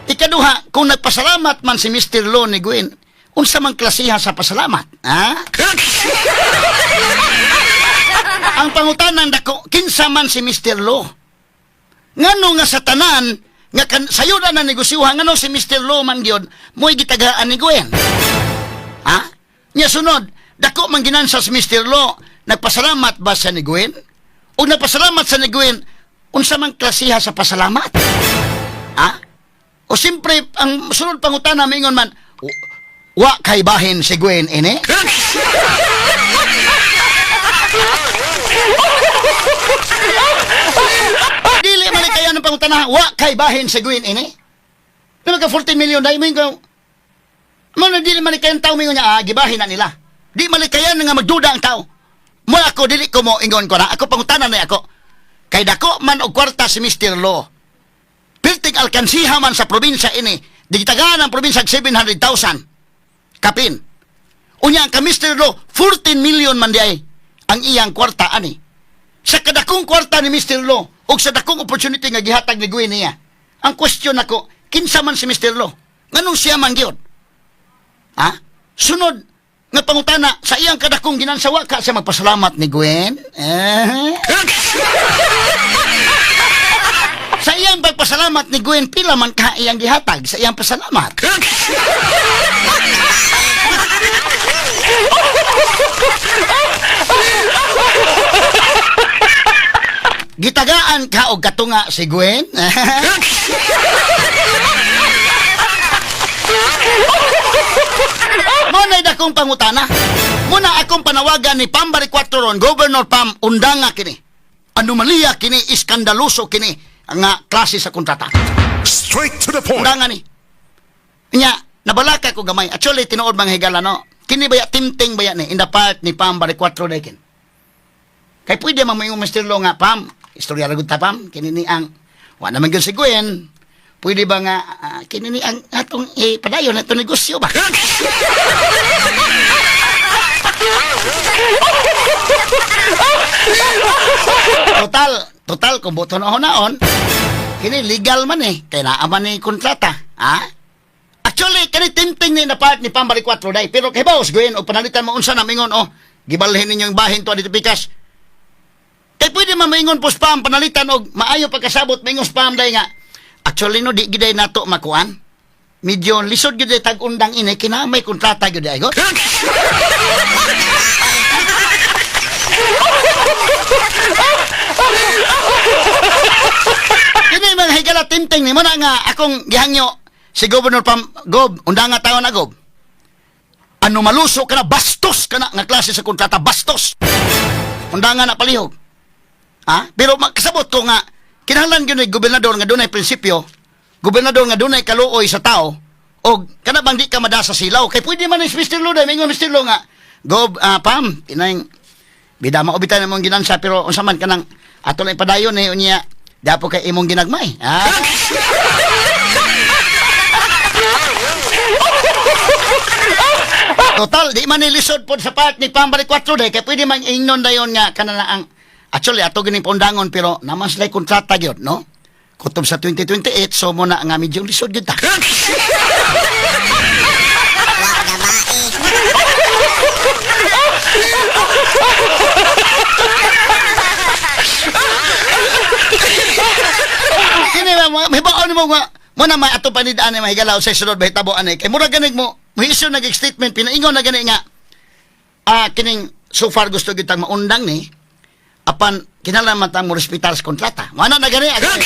Ikaduha, kung nagpasalamat man si Mr. Lo ni Gwen, unsa man klasiha sa pasalamat? Ha? Ang pangutanan dako, kinsa man si Mr. Lo? Ngano nga sa tanan nga kan, sayo na na negosyuha, ngano si Mr. Lo man gyud mo'y gitagaan ni Gwen? Ha? Nya sunod, dako man ginansa si Mr. Lo, nagpasalamat ba siya ni Gwen? O nagpasalamat sa ni Gwen, unsa man klasiha sa pasalamat? Ha? O siyempre, ang sunod pangutana mingon man, wa kay bahin si Gwen ini? Dili man ni kaya ng pangutana, wa kay bahin si Gwen ini? Na magka 14 million dahil mo yung mo na dili man ni kaya ang tao mingon niya, ah, gibahin na nila. Di man ni kaya nga magduda ang tao. Mo ako dili ko mo ingon ko na, ako pangutana na ako. Kay dako man og kwarta si Mr. Lo. Pirting alkansiha man sa probinsya ini, digitagaan ang probinsya og 700,000. Kapin. Unya ang ka Mr. Lo, 14 million man di ay ang iyang kwarta ani. Sa kadakong kwarta ni Mr. Lo ug sa dakong opportunity nga gihatag ni Gwen niya. Ang question nako, kinsa man si Mr. Lo? Nganong siya man gyud? Ha? Sunod nga pangutana sa iyang kadakong ginansawa ka siya magpasalamat ni Gwen? Eh? Sa iyang pagpasalamat ni Gwen, pila man ka iyang gihatag sa iyang pasalamat? Gitagaan ka og katunga si Gwen? Mo na akong pangutana. Muna akong panawagan ni Pam Baricuatro ron, Governor Pam, undanga kini. Anomalya kini, iskandaloso kini nga klase sa kontrata. Straight to the point. Undanga ni. Nya, nabalaka ko gamay. Actually, tinuod mga higala, no? Kini baya, timting baya ni, in the part ni Pam Baricuatro dekin. Kay pwede man mo Mr. Lo nga, Pam, istorya ra gud ta, Pam, kini ni ang, wa naman gyud si Gwen, pwede ba nga, ah, kini ni ang atong padayon na itong negosyo ba? Total, total, kung buto na naon, kini legal man eh, kay naa man ni kontrata, ha? Actually, kani timting ni na part ni Pambari 4 day, pero kay baos Gwen, o panalitan mo unsa na mingon, oh, gibalhin ninyo yung bahin to dito pikas. Kay pwede man maingon po spam panalitan og maayo pagkasabot maingon spam day nga. Actually no di giday nato makuan. Medyo lisod gyud tag-undang ini kina may kontrata gyud ay go. Kini mga higala timting ni mo na nga akong gihangyo si Governor Pam Gob undang nga taon na Gob. Ano maluso ka na bastos ka na nga klase sa kontrata bastos. Undangan na palihog. Ha? Pero makasabot ko nga kinahanglan gyud ni gobernador nga dunay prinsipyo, gobernador nga dunay kaluoy sa tao og kana bang di ka mada sa silaw kay pwede man ni Mr. Lo day mingon Mr. Lo nga Gob ah, Pam tinay bida maubitan imong ginansa pero unsa man kanang ato lang ipadayon eh unya dapo kay imong ginagmay. Ha? Total, di man nilisod pod sa part ni Pambari 4 day kay pwede man ingnon dayon nga kana na ang actually ato gining paundangon pero naman sila kontrata gyud no. Kutob sa 2028 so mo na nga medyo lisod gyud ta. Kini ba mo hibaon mo nga mo na may ato panidaan ni mahigalaw sa sunod bahitabo ani kay mura ganig mo mo issue nag statement pinaingon na gani nga ah kining so far gusto gyud tang maundang ni apan kinahanglan man tang mo respetar sa kontrata. Mo na gani agad.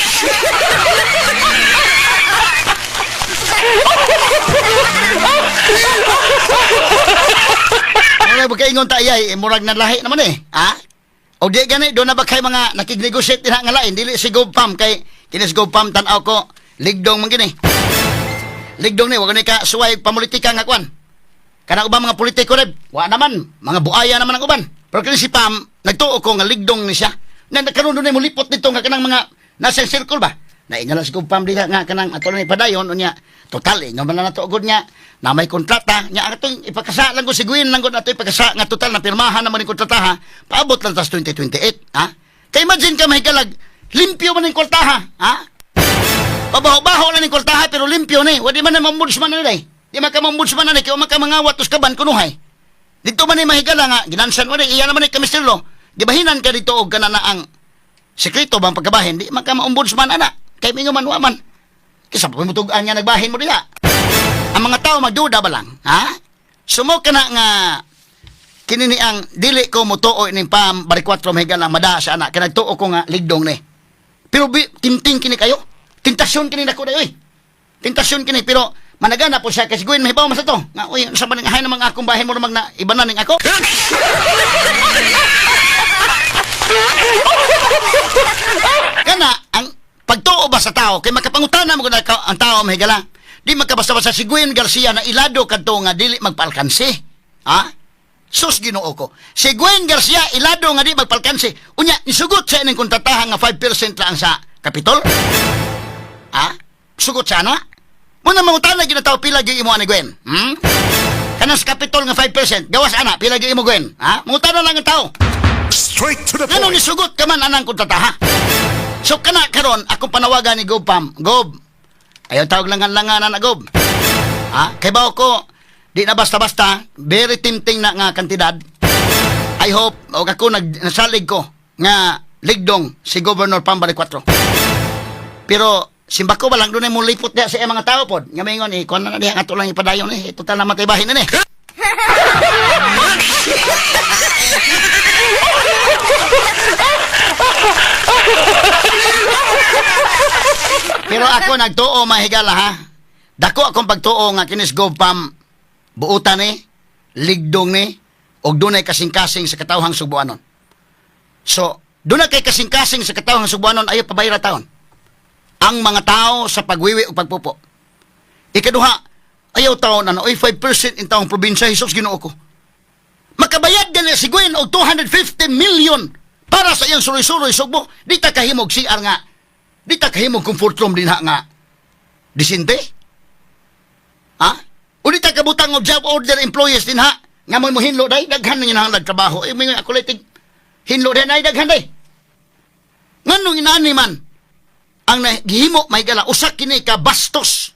Murag ba kaingon ta ayay, eh, murag na lahi naman eh. Ha? O di gani, doon na ba kay mga nakignegosate din nga lain, dili si Gobpam kay kinis Gobpam tan-aw ko, ligdong man gini. Ligdong ni, wag ni ka suway pamulitika nga kwan. Kana ubang mga politiko reb, wa naman, mga buaya naman ang uban. Pero kini si Pam, nagtuo ko nga ligdong ni siya. Na nagkaroon doon mulipot nito nga kanang mga nasa circle ba? Na ingon lang si Gov Pam diha nga kanang ato lang ipadayon unya. Total ingon man lang nato gud nga na may kontrata nya ang atong ipakasa lang ko si Gwen lang gud ato ipakasa nga total na pirmahan naman ni kontrata ha. Paabot lang tas 2028, ha? Kay imagine ka mahigalag limpyo man ning kwartaha, ha? Pabaho-baho na ning kwartaha pero limpyo ni. Wa di man na mambudsman na day. Di man ka mambudsman na ni kay wa man ka mangawat tus kaban kunuhay. Dito man ni mahigala nga ginansan mo ni iya naman ni ka Mr. Lo. Gibahinan ka dito og kana na ang sekreto bang pagkabahin di man ka maombudsman ana. Kay mingo man wa man. Kisa pa mutug-an nga nagbahin mo diha. Ang mga tao magduda ba lang, ha? Sumo ka na nga kini ni ang dili ko motuo ining Pam Baricuatro mahigala mada sa anak kay nagtuo ko nga ligdong ni. Pero bi, timting kini kayo. Tentasyon kini nako dayoy. Tentasyon kini pero managana po siya kasi Gwen mahibaw man sa to. Nga uy sa man hay namang akong bahin mo namang na iba na ning ako. Kana ang pagtuo ba sa tao kay makapangutana mo gud ang tao mahigala. Di magkabasta-basta si Gwen Garcia na ilado kadto nga dili magpalkansi. Ha? Sus Ginoo ko. Si Gwen Garcia ilado nga di magpalkansi. Unya nisugot sa ining kontratahan nga 5% lang sa Kapitol. Ha? Sugot sa ana? Muna mangutana gyud ang tao pila gyud imo ani Gwen. Kanang sa Kapitol nga 5%, gawas ana pila gyud imo Gwen. Ha? Mangutana lang ang tao. Straight to the Ngano point. nisugot ka man anang kontrataha? So kana karon akong panawagan ni Gob Pam. Gob. Ayaw tawag langan langanan na Gob. Ha? Kay bawo ko di na basta-basta, very tempting na nga kantidad. I hope og ako nag nasalig ko nga ligdong si Governor Pam Baricuatro. Pero simbako ba lang dunay mo lipot diha sa iyang mga tao pod. Nga maingon eh, kuan na diha nga ato lang ipadayon eh. Total na matay bahin na ni. Pero ako nagtuo mahigala ha. Dako akong pagtuo nga kinis Gov Pam buutan ni, ligdong ni, og dunay kasing-kasing sa katawhang Sugbuanon. So, dunay kay kasing-kasing sa katawhang Sugbuanon ayo pabayra taon. Ang mga tao sa pagwiwi o pagpupo. Ikaduha, ayaw taon ano, oy 5% in taong probinsya, Jesus Ginoo ko. Makabayad din si Gwen og 250 million para sa iyang suroy-suroy Sugbo. Di ta kahimog CR nga. Di ta kahimog comfort room din ha nga. Disinte? Ha? O di ta kabutang og job order employees din ha? Nga mo hinlo day, daghan na yun trabaho. Eh, may ako lang hinlo din ay daghan day. Nganong inaani man ang nagihimo may gala usa kini ka bastos.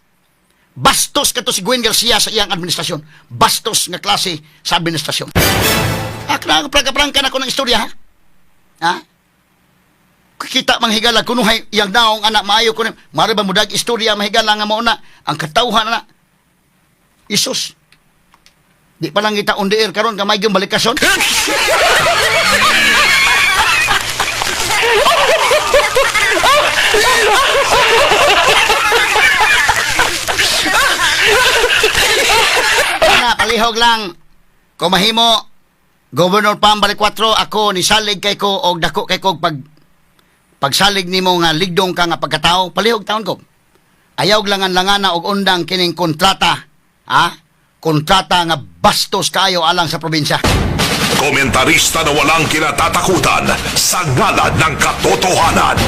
Bastos kato si Gwen Garcia sa iyang administrasyon. Bastos nga klase sa administrasyon. Akna prangka-prangka na ko ng istorya ha. Ha? Kita manghigala kunuhay iyang naong anak maayo kuno. Mara ba mudag istorya mahigala nga mao na ang katawhan na. Isus. Di pa lang kita on the air karon gamay gyud balikason. Na palihog lang. Kung mahimo, Governor Pam Baricuatro, ako nisalig kay ko og dako kay ko og pagsalig nimo nga ligdong ka nga pagkatao, palihog taon ko. Ayaw langan langana og undang kining kontrata, ha? Kontrata nga bastos kaayo alang sa probinsya. Komentarista na walang kinatatakutan sa ngalan ng katotohanan.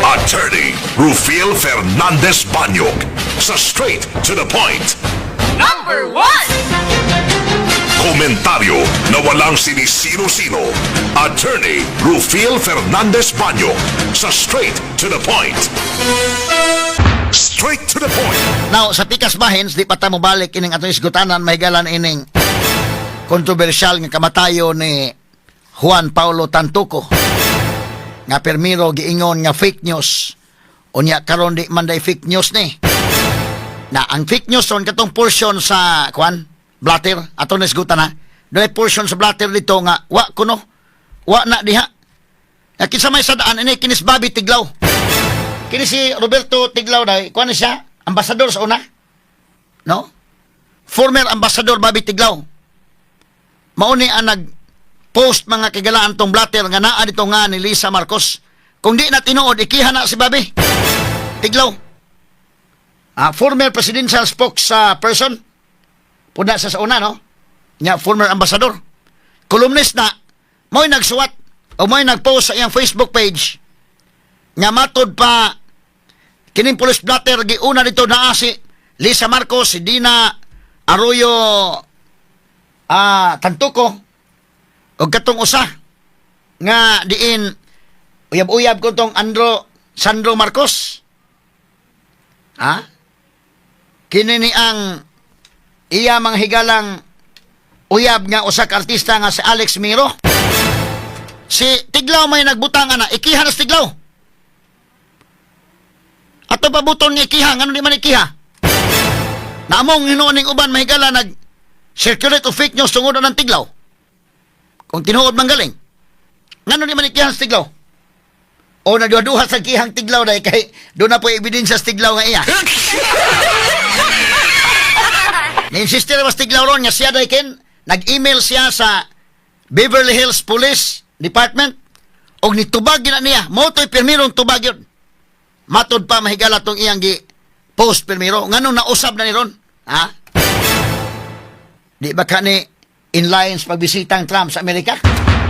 Attorney Rufil Fernandez Banyok sa Straight to the Point. Number one! Komentaryo na walang sinisino-sino. Attorney Rufil Fernandez Banyok sa Straight to the Point. Straight to the Point. Now, sa pikas bahins, di pa ta mobalik ining atong isgutanan, mahigalan ining kontrobersyal nga kamatayo ni Juan Paulo Tantuco nga permiro giingon nga fake news. Unya karon di man day fake news ni. Na ang fake news ron katong portion sa kwan blatter ato na isgutan na. Dunay portion sa blatter dito nga wa kuno wa na diha. Nga kinsa may sadaan ini kinis Bobby Tiglao. Kini si Roberto Tiglao day kuan ni siya ambassador sa una. No? Former ambassador Bobby Tiglao. Mao ni ang nag-post mga kigalaan tong blatter nga naa dito nga ni Lisa Marcos. Kung di na tinuod, ikiha na si Bobby Tiglao. Former presidential spokesperson. Puna sa una, no? Nya, former ambassador. Columnist na, mo'y nagsuwat o mo'y nagpost sa iyang Facebook page nga matod pa Kining police blotter giuna dito naa si Lisa Marcos, si Dina Arroyo Tantuco og katong usa nga diin uyab-uyab ko tong Andro Sandro Marcos. Ha? Kini ni ang iya mga higalang uyab nga usa ka artista nga si Alex Miro. Si Tiglao may nagbutang ana, ikiha na si Tiglao. Ato pabuton nga ikiha, ngano di man ikiha? Naamong hinuon ning uban, mahigala, nag circulate of fake news tungod ng Tiglao. Kung tinuod man galing. Ngano di man ikiha si Tiglao? O nagduha sa kihang Tiglao dahil kay doon na po ebidensya sa Tiglao nga iya. Ni-insist na mas Tiglao ron nga siya dahil ken, nag-email siya sa Beverly Hills Police Department og nitubag gina niya. Mo to'y pirmirong tubag yun. Matod pa, mahigala, tong iyang gi post pirmiro. Ngano nausab na ni ron? Ha? Di ba ka ni in lines pagbisitang Trump sa Amerika?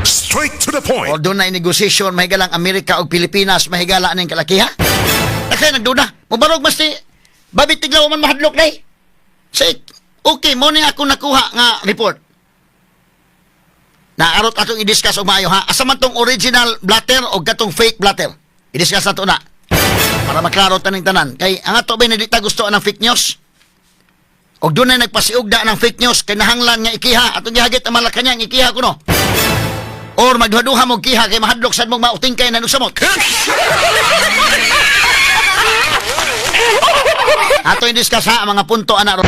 Straight to the point. O doon na negosasyon, mahigalang, Amerika o Pilipinas, mahigala, ning kalakiha? Nakaya nagduda. Mubarog mas ni Bobby Tiglao man mahadlok day. Say, okay, mo ni ako nakuha nga report. Naarot atong i-discuss og maayo ha. Asa man tong original blatter o katong fake blatter? I-discuss nato na. Para maklaro taning tanan. Kay ang ato ba di ta gusto ang fake news? Og doon na nagpasiugda ng fake news kay nahanglan nga ikiha atong gihagit ang Malacañang ikiha kuno. Or magduha-duha mo kiha kay mahadlok sad mong mauting kay nanugsamot. Ato i-discuss ha ang mga punto ana ron.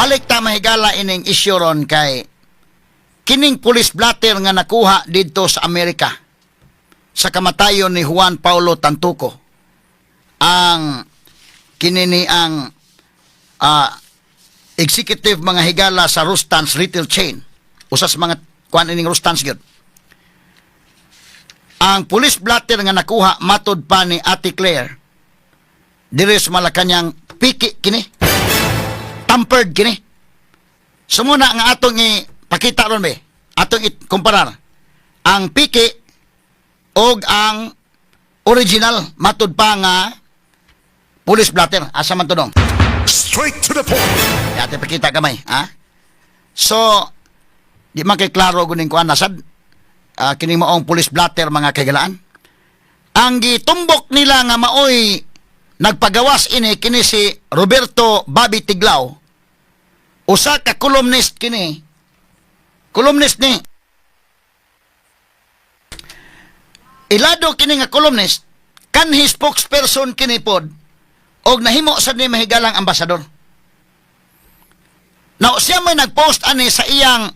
Balik ta, mahigala, ining issue ron kay kining police blotter nga nakuha didto sa Amerika sa kamatayon ni Juan Paulo Tantuco, ang kinini ang executive, mga higala, sa Rustans retail chain, usas mga kuan ining Rustans gyud. Ang police blotter nga nakuha, matod pa ni Ate Claire diri sa Malacañang, piki kini, tampered kini. Sumuna nga atong ipakita ron be, atong ikumparar ang piki og ang original matod pa nga police blotter. Asa man to dong? Straight to the point. Ate pakita gamay, ha? So, di man kay klaro guning kuan nasad kining maong police blotter, mga kaigalaan. Ang gitumbok nila nga maoy nagpagawas ini kini si Roberto Bobby Tiglao. Usa ka columnist kini. Columnist ni. Ilado kini nga columnist, kanhi spokesperson kini pod og nahimo sad ni, mahigalang, ambasador. Now, siya may nag-post ani sa iyang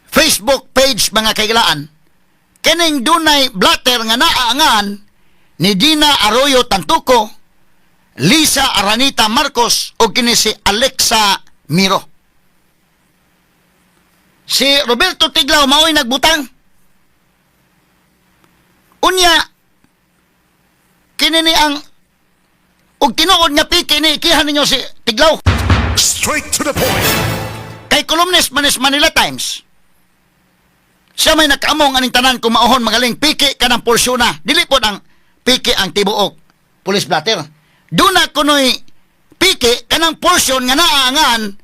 Facebook page, mga kaigalaan. Kining dunay blatter nga naaangan ni Dina Arroyo Tantuco, Lisa Aranita Marcos o kini si Alexa Miro. Si Roberto Tiglao mao'y nagbutang. Unya, kini ni ang og tinuod nga piki ni ikihan ninyo si Tiglao. Straight to the point. Kay columnist man is Manila Times. Siya may nakaamong aning tanan kung maohon magaling piki ka ng porsyon na. Dili po ang piki ang tibuok police blotter. Doon na kuno'y piki kanang portion nga naaangan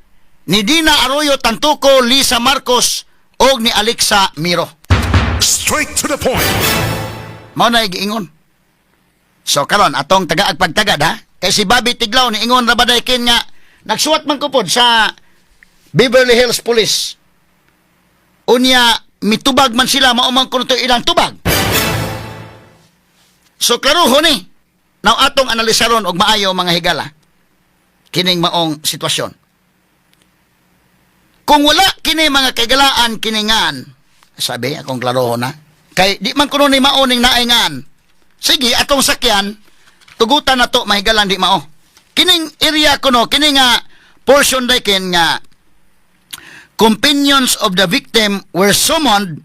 ni Dina Arroyo Tantuco, Lisa Marcos og ni Alexa Miro. Straight to the point. Mao na giingon. So karon atong tagaag pagtagad ha. Kay si Bobby Tiglao ni ingon ra ba kin nga nagsuwat man ko pod sa Beverly Hills Police. Unya mitubag man sila, mao man kuno to ilang tubag. So klaroho ni. Now atong analisaron og maayo, mga higala, kining maong sitwasyon. Kung wala kini, mga kaigalaan, kiningan, sabi akong klaroho na kay di man kuno ni mao ning naingan. Sige, atong sakyan, tugutan na to, mahigalan, di mao. Kining area kuno kini nga portion ken nga companions of the victim were summoned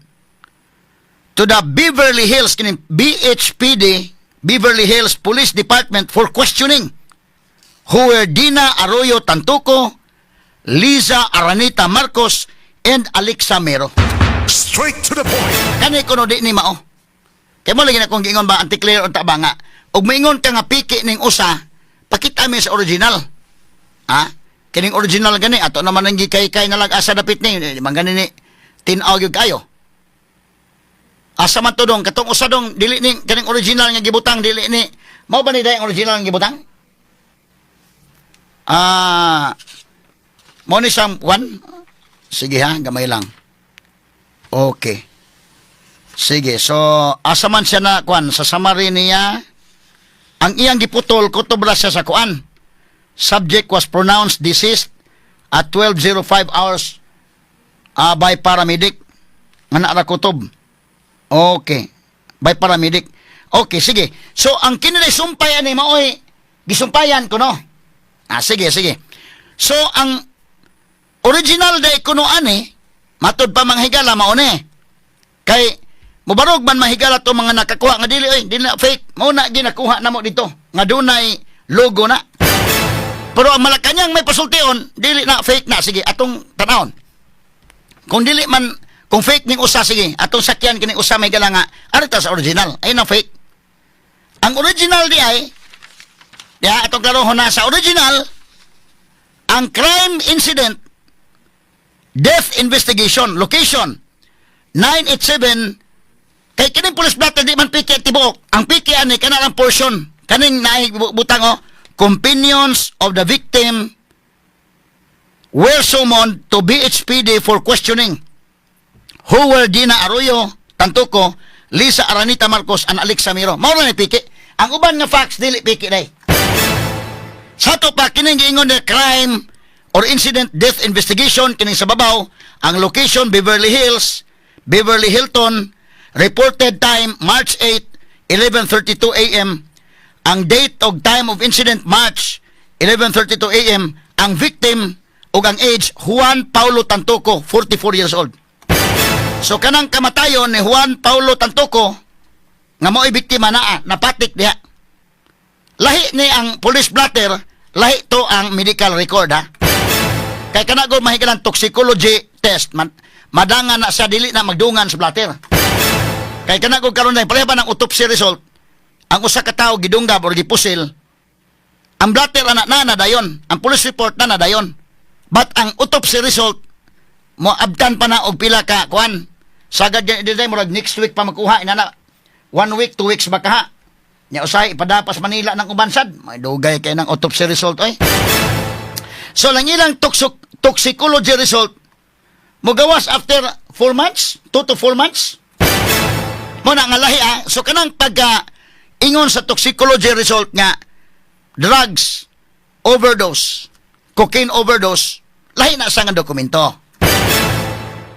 to the Beverly Hills kining BHPD, Beverly Hills Police Department, for questioning, who were Dina Arroyo Tantuco, Liza Aranita Marcos and Alexa Mero. Straight to the point. Kani kuno di ni mao. Kay mo lagi na kung giingon ba anti-clear unta ba nga Ug moingon ka nga piki ning usa, pakita mi sa original. Ha? Kining original gani ato naman ang gikay-kay na lang asa dapit ni, di man gani ni tin-aw gyud kayo. Asa man to dong katong usa dong, dili ni kaning original nga gibutang, dili ni mao ba ni day ang original nga gibutang? Ah, mo ni siyang one. Sige ha, gamay lang. Okay. Sige, so asa man siya na kuan sa summary niya, ang iyang giputol kutob ra siya sa kuan. Subject was pronounced deceased at 12:05 hours by paramedic. Nga naa ra kutob. Okay. By paramedic. Okay, sige. So ang kini sumpay ani maoy gisumpayan ko, no. Ah, sige, sige. So ang original day kuno ani matud pa, mga higala, mao ni. Kay mubarog man, mahigala, to mga nakakuha nga dili oy, dili na fake. Mao na ginakuha namo dito nga dunay logo na. Pero ang Malacañang may pasultion, dili na fake na. Sige, atong tanawon. Kung dili man, kung fake ning usa, sige, atong sakyan kining usa, may nga arita sa original. Ayun ang fake. Ang original di ay, diha atong klarohon na sa original, ang crime incident, death investigation, location, 987, kay kining police blotter di man piki tibuok. Ang piki ani kana lang portion kaning naay butang oh, "Companions of the victim were summoned to BHPD for questioning, who were Dina Arroyo Tantoco, Lisa Aranita Marcos and Alexa Miro." Mao na ni piki. Ang uban nga facts dili piki day. Sa to pa kining giingon na crime or incident death investigation, kining sa babaw, ang location Beverly Hills, Beverly Hilton, reported time March 8, 11:32 a.m. Ang date og time of incident March 11:32 a.m. Ang victim ug ang age, Juan Paulo Tantoco, 44 years old. So kanang kamatayon ni Juan Paulo Tantoco nga mo'y biktima naa napatik diha. Lahi ni ang police blotter, lahi to ang medical record ha. Kay kana gud, mahigalang, toxicology test man, madangan na siya, dili na magdungan sa blotter. Kay kana gud karon pareha ba ng autopsy result, ang usa ka tawo gidunggab or gipusil, ang blotter ana na na dayon, ang police report na na dayon. But ang autopsy result mo abtan pa na og pila ka kuan. Sagad yan di murag next week pa makuha inana. One week, 2 weeks ba kaha. Nya usay ipadapas Manila ng ubansad. May dugay kay ng autopsy result oy. So lang ilang toxicology result mogawas after 4 months, 2 to 4 months. Mo na nga lahi ah. So kanang pagka ingon sa toxicology result nga drugs overdose, cocaine overdose, lahi na sa nga dokumento.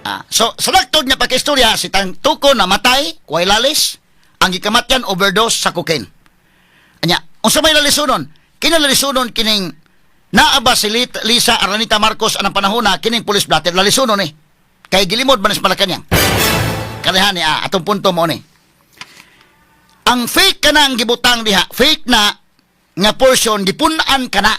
Ah, so sa laktod nga pagkistorya, si Tantoco namatay, way lalis, ang gikamatyan overdose sa cocaine. Anya, unsa may lalisunon? Kinalisunon kining naa ba si Lisa Aranita Marcos anang panahon na kining police blotter, lalisunon eh. Kay gilimod man sa Malacañang. Kanihan ni ah, atong punto mo ni. Ang fake ka na ang gibutang diha, fake na nga portion gipun-an kana.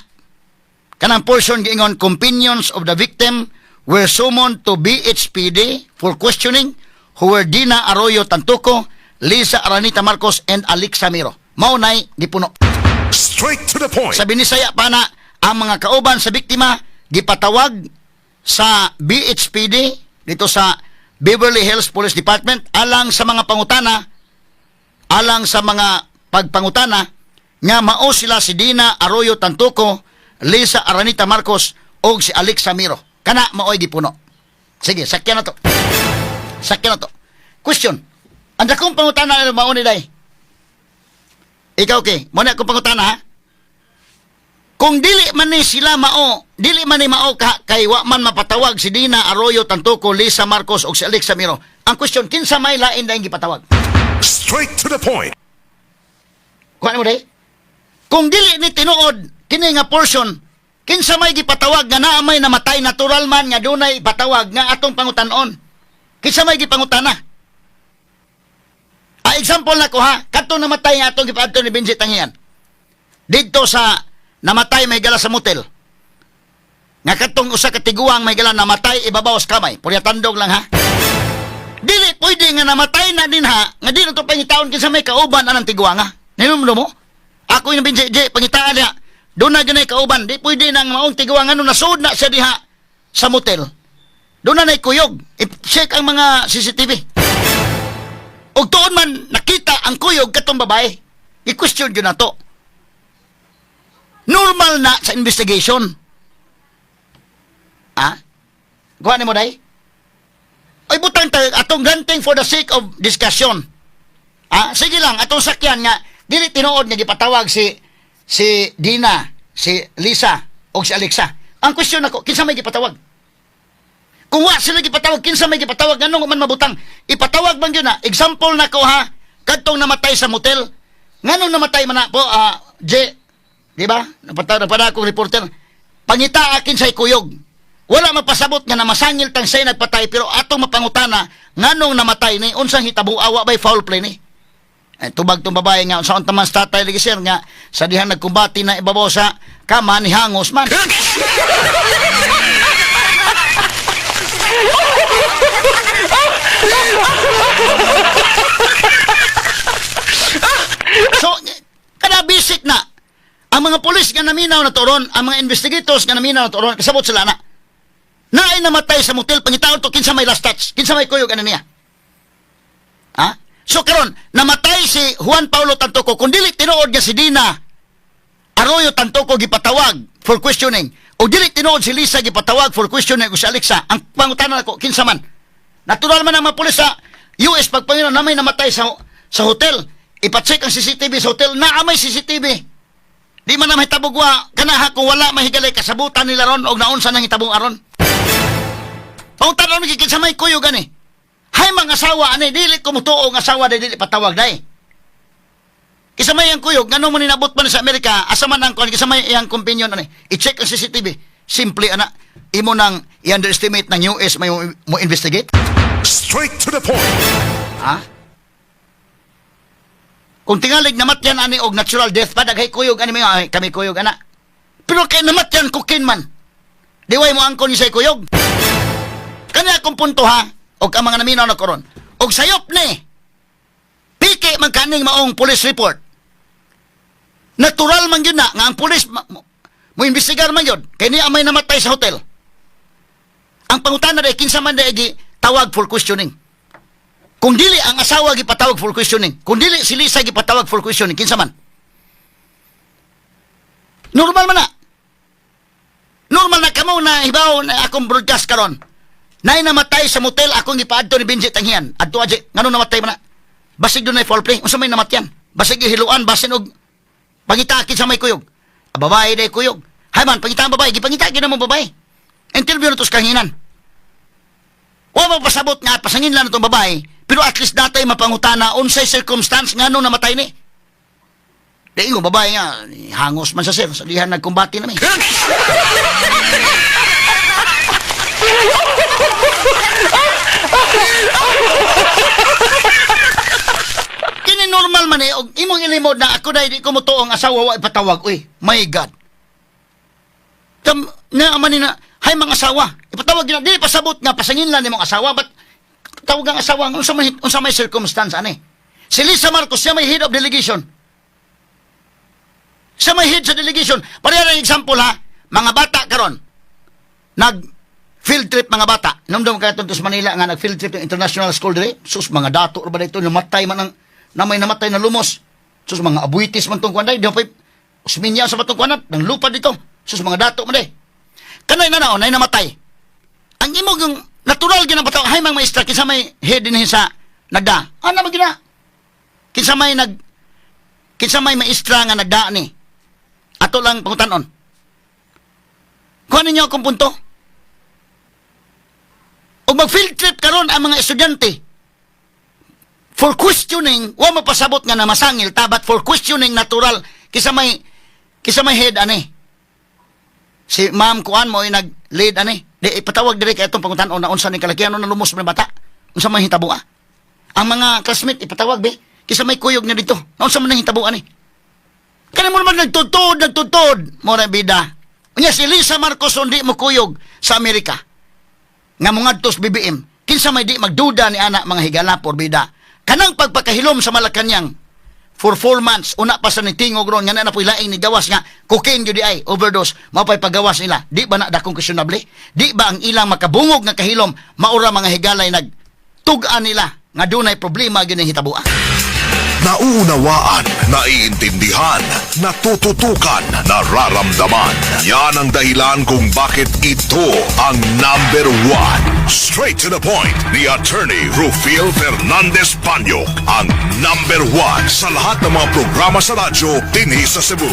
Kanang portion giingon "Companions of the victim were summoned to BHPD for questioning, who were Dina Arroyo Tantoco, Lisa Aranita Marcos and Alexa Miro." Mao nay gipuno. Straight to the point. Sa Binisaya pa na ang mga kauban sa biktima gipatawag sa BHPD dito sa Beverly Hills Police Department alang sa mga pangutana, alang sa mga pagpangutana nga mao sila si Dina Arroyo Tantoco, Lisa Aranita Marcos og si Alexa Miro. Kana maoy gipuno. Sige, sakyan na to. Sakyan na to. Question. Ang dakong pangutana mao ni day. Ikaw okay, mo na akong pangutana ha. Kung dili man ni sila mao, dili man ni mao ka, kay wa man mapatawag si Dina Arroyo Tantoco, Lisa Marcos og si Alexa Miro. Ang question, kinsa may lain dayong gipatawag? Straight to the point. Kuha mo day? Kung dili ni tinuod kini nga portion, kinsa may gipatawag nga naa may namatay natural man nga dunay ipatawag nga atong pangutanon? Kinsa may gipangutana? Ah, example na ko ha, kadtong namatay nga atong gipaadto ni Benji Tangian. Didto sa namatay may gala sa motel. Nga kadtong usa ka tiguang may gala namatay ibabaw sa kamay. Purya tandog lang ha. Dili pwede nga namatay na din ha, nga di na to pangitaon kinsa may kauban anang tiguang ha. Ninumdo mo? Ako yung Benji, J, pangitaan niya. Doon na ganay kauban. Di pwede nang maong tiguan ano, nasud na siya diha sa motel. Doon na kuyog. I-check ang mga CCTV. Og tuon man nakita ang kuyog katong babae. I-question yun na to. Normal na sa investigation. Ah? Kuha ni mo, day? Ay, butang tayo, atong granting for the sake of discussion. Ah, sige lang, atong sakyan nga, dili tinuod nga gipatawag si si Dina, si Lisa, o si Alexa. Ang question nako, kinsa may gipatawag? Kung wa sila gipatawag, kinsa may gipatawag, nganong man mabutang? Ipatawag man yun na. Example nako ha, kadtong namatay sa motel. Nganong namatay man na po, ah, J, di ba? Napatawag na akong reporter. Pangita akin sa ikuyog. Wala mapasabot nga namasangil tang say nagpatay, pero atong mapangutana nganong namatay ni, unsang hitabo, awa bay foul play ni? Eh, tubag tong babae nga unsa man sa tatay lagi sir nga sa dihang nagkumbati na ibabaw sa kama ni hangos man. So, kada basic na. Ang mga pulis nga naminaw na turon, ang mga investigators nga naminaw na turon, kasabot sila na. Naay namatay sa motel, pangitaon to kinsa may last touch, kinsa may kuyog ano niya. Ha? So karon namatay si Juan Paulo Tantoco, kung dili tinuod nga si Dina Arroyo Tantoco gipatawag for questioning, o dili tinuod si Lisa gipatawag for questioning o si Alexa, ang pangutana nako, kinsa man? Natural man ang mga pulis sa US pagpanginoon na may namatay sa hotel, ipacheck ang CCTV sa hotel, naa may CCTV. Di man na mahitabog wa kana ha, kung wala mahigalay kasabutan nila ron og naunsa nang hitabong aron. Pangutana mi, kinsa may kuyog ani? Hay mga asawa ani, dili ko mutuo ang asawa dili dili patawag dai. Kinsa may ang kuyog, ngano mo ninabot man sa Amerika, asa man ang kuan, kinsa may iyang companion ani? I-check ang CCTV. Simple ana. Imo nang i-underestimate ng US may mo investigate? Straight to the point. Ha? Kung tingalig namatyan ani og natural death pa daghay kuyog ani may ay, kami kuyog ana. Pero kay namatyan cocaine man. Diway mo angkon ni say kuyog. Kanya akong punto ha, og ang mga naminaw na koron. Og sayop ni piki man kaning maong police report. Natural man yun na nga ang police mo investigar man yun kay niya may namatay sa hotel. Ang pangutana dai, kinsa man dai gi tawag for questioning? Kung dili ang asawa gipatawag for questioning, kung dili si Lisa gipatawag for questioning, kinsa man? Normal man na. Normal na kamo na hibaw na akong broadcast karon. Nay namatay sa motel, akong gipaadto ni Benji Tanghian. Adto aje, ngano namatay man na? Basig dunay foul play, unsa may namatyan? Basig gihiluan, basin og pangita sa may kuyog. A babae day kuyog. Hay man, pangita ang babae, gipangita gyud mo babae. Interview na to sa kahanginan. Wa mapasabot nga pasangin lang itong babae, pero at least natay mapangutana unsay circumstance ngano namatay ni. Di ko babae nga hangos man sa sir, sa dihan nagkumbati na mi. Kini normal man eh, og imong ilimod na ako dahil di ko mutuo ang asawa wa ipatawag. Uy, my God. Tam, na man ni na, hay mga asawa, ipatawag na, di pasabot nga, pasangin lang nimong asawa, but tawag ang asawa, unsa may circumstance, ani? Si Lisa Marcos, siya may head of delegation. Siya may head sa delegation. Pareha ng example ha, mga bata karon nag field trip mga bata. Namdam kaya sa Manila nga nag field trip yung international school dire. Sus, mga dato ba dito, namatay man ang, na may namatay na lumos. Sus, mga abuitis man tong kuan day, di pa usminya sa batong kuan nang lupa dito. Sus, mga dato man day. Kanay na naon, nay namatay. Ang imong yung natural ginang bataw, hay mang maestra, kinsa may head din sa nagda. Ana man gina. Kinsa may maestra nga nagda ni. Ato lang pangutanon. Kuha ninyo akong punto. O mag-field trip karon ang mga estudyante for questioning, wa mapasabot nga na masangil ta, but for questioning natural kisa may head ani. Si Ma'am Kuan mo ay nag-lead ani. Di ipatawag diri kay atong pangutanon na unsa ni kalakihan na lumos man bata. Unsa may hitabo ah? Ang mga classmate ipatawag be kisa may kuyog na dito. Unsa man nang hitabo ani? Kani mo naman nagtutod, nagtutod. Mo na bida. Unya si Lisa Marcos hindi mo kuyog sa Amerika. Nga mongadtos BBM. Kinsa may di magduda ni ana mga higala por bida. Kanang pagpakahilom sa Malacanang. For 4 months, una pa sa nitingog ron, nga na na po'y laing ni gawas nga, cocaine gyud ay, overdose, mao pa'y pagawas nila. Di ba na dakong questionable? Di ba ang ilang makabungog nga kahilom, maura, mga higalay, nagtug-an nila nga dunay problema gyud ning hitabua? Nauunawaan, naiintindihan, natututukan, nararamdaman. Yan ang dahilan kung bakit ito ang number one. Straight to the point ni Attorney Rufil Fernandez Banyok, ang number one sa lahat ng mga programa sa radyo dinhi sa Cebu.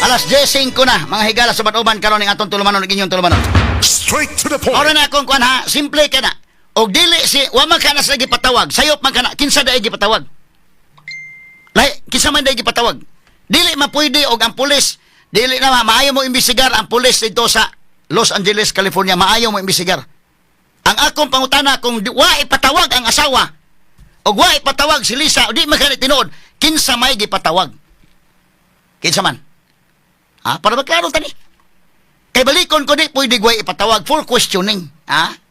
Alas 10 na, mga higala, sa uban karon ning atong tulumanon ug inyong tulumanon. Straight to the point. Ora na akong kuan ha, simple ka na. Og dili si wa man kana sila gipatawag, sayop man kana, kinsa daay gipatawag? Lahi, kinsa man daay gipatawag? Dili man pwede og ang pulis, dili na maayo mo imbestigar ang pulis dito sa Los Angeles, California, maayo mo imbestigar. Ang akong pangutana, kung wa ipatawag ang asawa og wa ipatawag si Lisa, o di man kana tinuod, kinsa may gipatawag? Kinsa man? Ha? Para maklaro tani. Kay balikon ko, di pwede way ipatawag for questioning. Ha?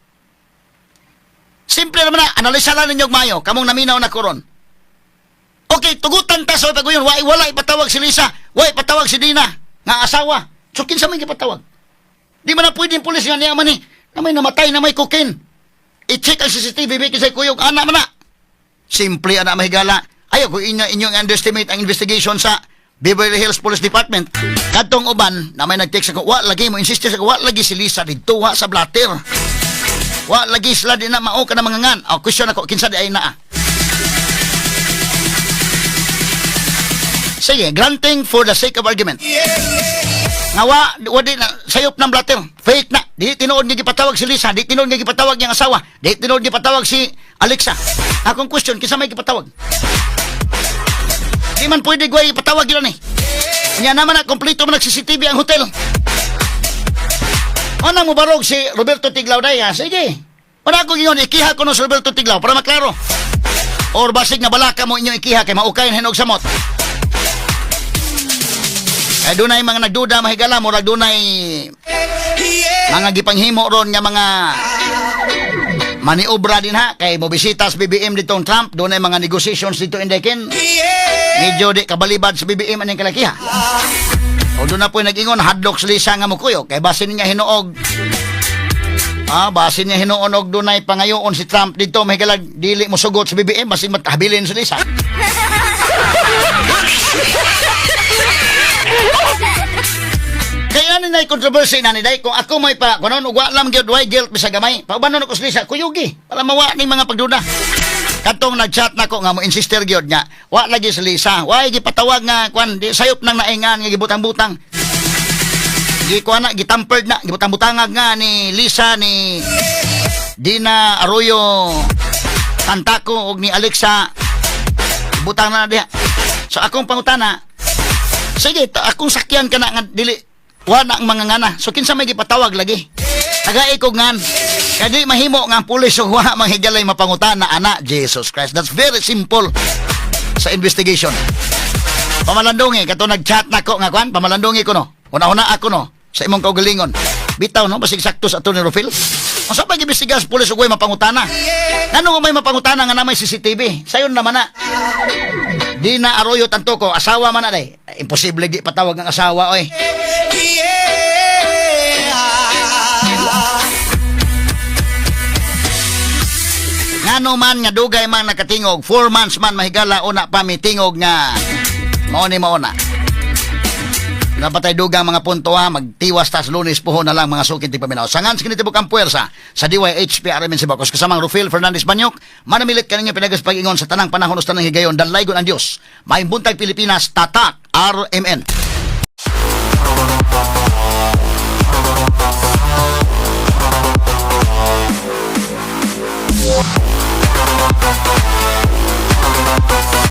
Simple naman na, analisa lang ninyo og maayo, kamong naminaw na koron. Okay, tugutan ta sa pag-uyon, wala ipatawag si Lisa, wa ipatawag si Dina, nga asawa. So, kinsa may gipatawag? Di man na pwede pulis nga niya man ni, na may namatay na may cocaine. I-check ang CCTV, bikin sa kuyog, ana man na. Simple ana, mahigala. Ayaw ko inyong underestimate ang investigation sa Beverly Hills Police Department. Kadtong uban, na may nag-text ako, wa lagi mo insist ako, wa lagi si Lisa didto, wa sa blatter. Wa lagi sila di na mao ka na mga ngan. Oh, question ako, kinsa di ay naa? Sige, granting for the sake of argument. Nga wa di na, sayop ng blatter. Fake na. Di tinuod nga gipatawag si Lisa, di tinuod nga gipatawag niyang asawa, di tinuod gipatawag si Alexa. Akong question, kinsa may gipatawag? Di man pwede gway ipatawag yun eh. Nya naman na, kompleto man nag CCTV ang hotel. Ano mo barog si Roberto Tiglao day ha? Sige. Wala ko giyon, ikiha ko no si Roberto Tiglao para maklaro. Or basig na balaka mo inyong ikiha kay maukayin hinog samot. Kay dunay mga nagduda, mahigala, murag dunay mga gipanghimo ron nga mga maniobra din ha, kay mo bisita sa BBM ditong Trump, dunay mga negotiations dito, Indekin. Medyo di kabalibad sa BBM aning kalakiha. O doon na po nag-ingon, hadlok sa Lisa nga mukuyog. Kay basin niya hinuog. Ah, basin niya hinuon og dunay pangayoon si Trump dito, mahigalag, dili mo sugot sa BBM, basin matahabilin si Lisa. Kaya ni nay controversy na ni day kung ako may pa kunon ug wa lang gyud way guilt bisag gamay. Paubanon ako si Lisa kuyugi para mawa ning mga pagduda. Katong nag-chat nako nga mo insister gyud nga wa lagi si Lisa, way gipatawag nga kwan, di sayop nang naingan nga gibutang-butang. Gi kuan na, gitampered na, gibutang-butangag nga ni Lisa, ni Dina Arroyo Tantako og ni Alexa, butang na diha. So akong pangutana, sige, akong sakyan ka na nga dili wa na ang mga ngana. So kinsa may gipatawag lagi? Tagay ko ngan. Kaya di mahimo nga ang pulis ug wa manghigalay mapangutana ana. Jesus Christ. That's very simple sa investigation. Pamalandungi kato nag-chat nako nga kwan, pamalandungi ko no. Una-una ako no sa imong kaugalingon. Bitaw no, basig sakto sa ato ni Rufil. Unsa pa gibestigar sa pulis ug way mapangutana? Ngano may mapangutana nga na may CCTV? Sayon naman na. Di na Arroyo tanto ko, asawa man na day. Imposible di patawag ng asawa oy. Ngano man nga dugay man nakatingog, 4 months man, mahigala, una pa mitingog nga mao ni mao na. Napatay dugang mga punto ha, magtiwas tas Lunes puho na lang, mga sukit ti paminaw. Sangan sa kinitibok ang puwersa sa DYHP RMN Sibakos kasamang Rufil Fernandez Banyok, manamilit kaninyo pinagas pag-ingon sa tanang panahon o sa tanang higayon, dalaygon ang Diyos. Maayong buntag, Pilipinas, tatak RMN.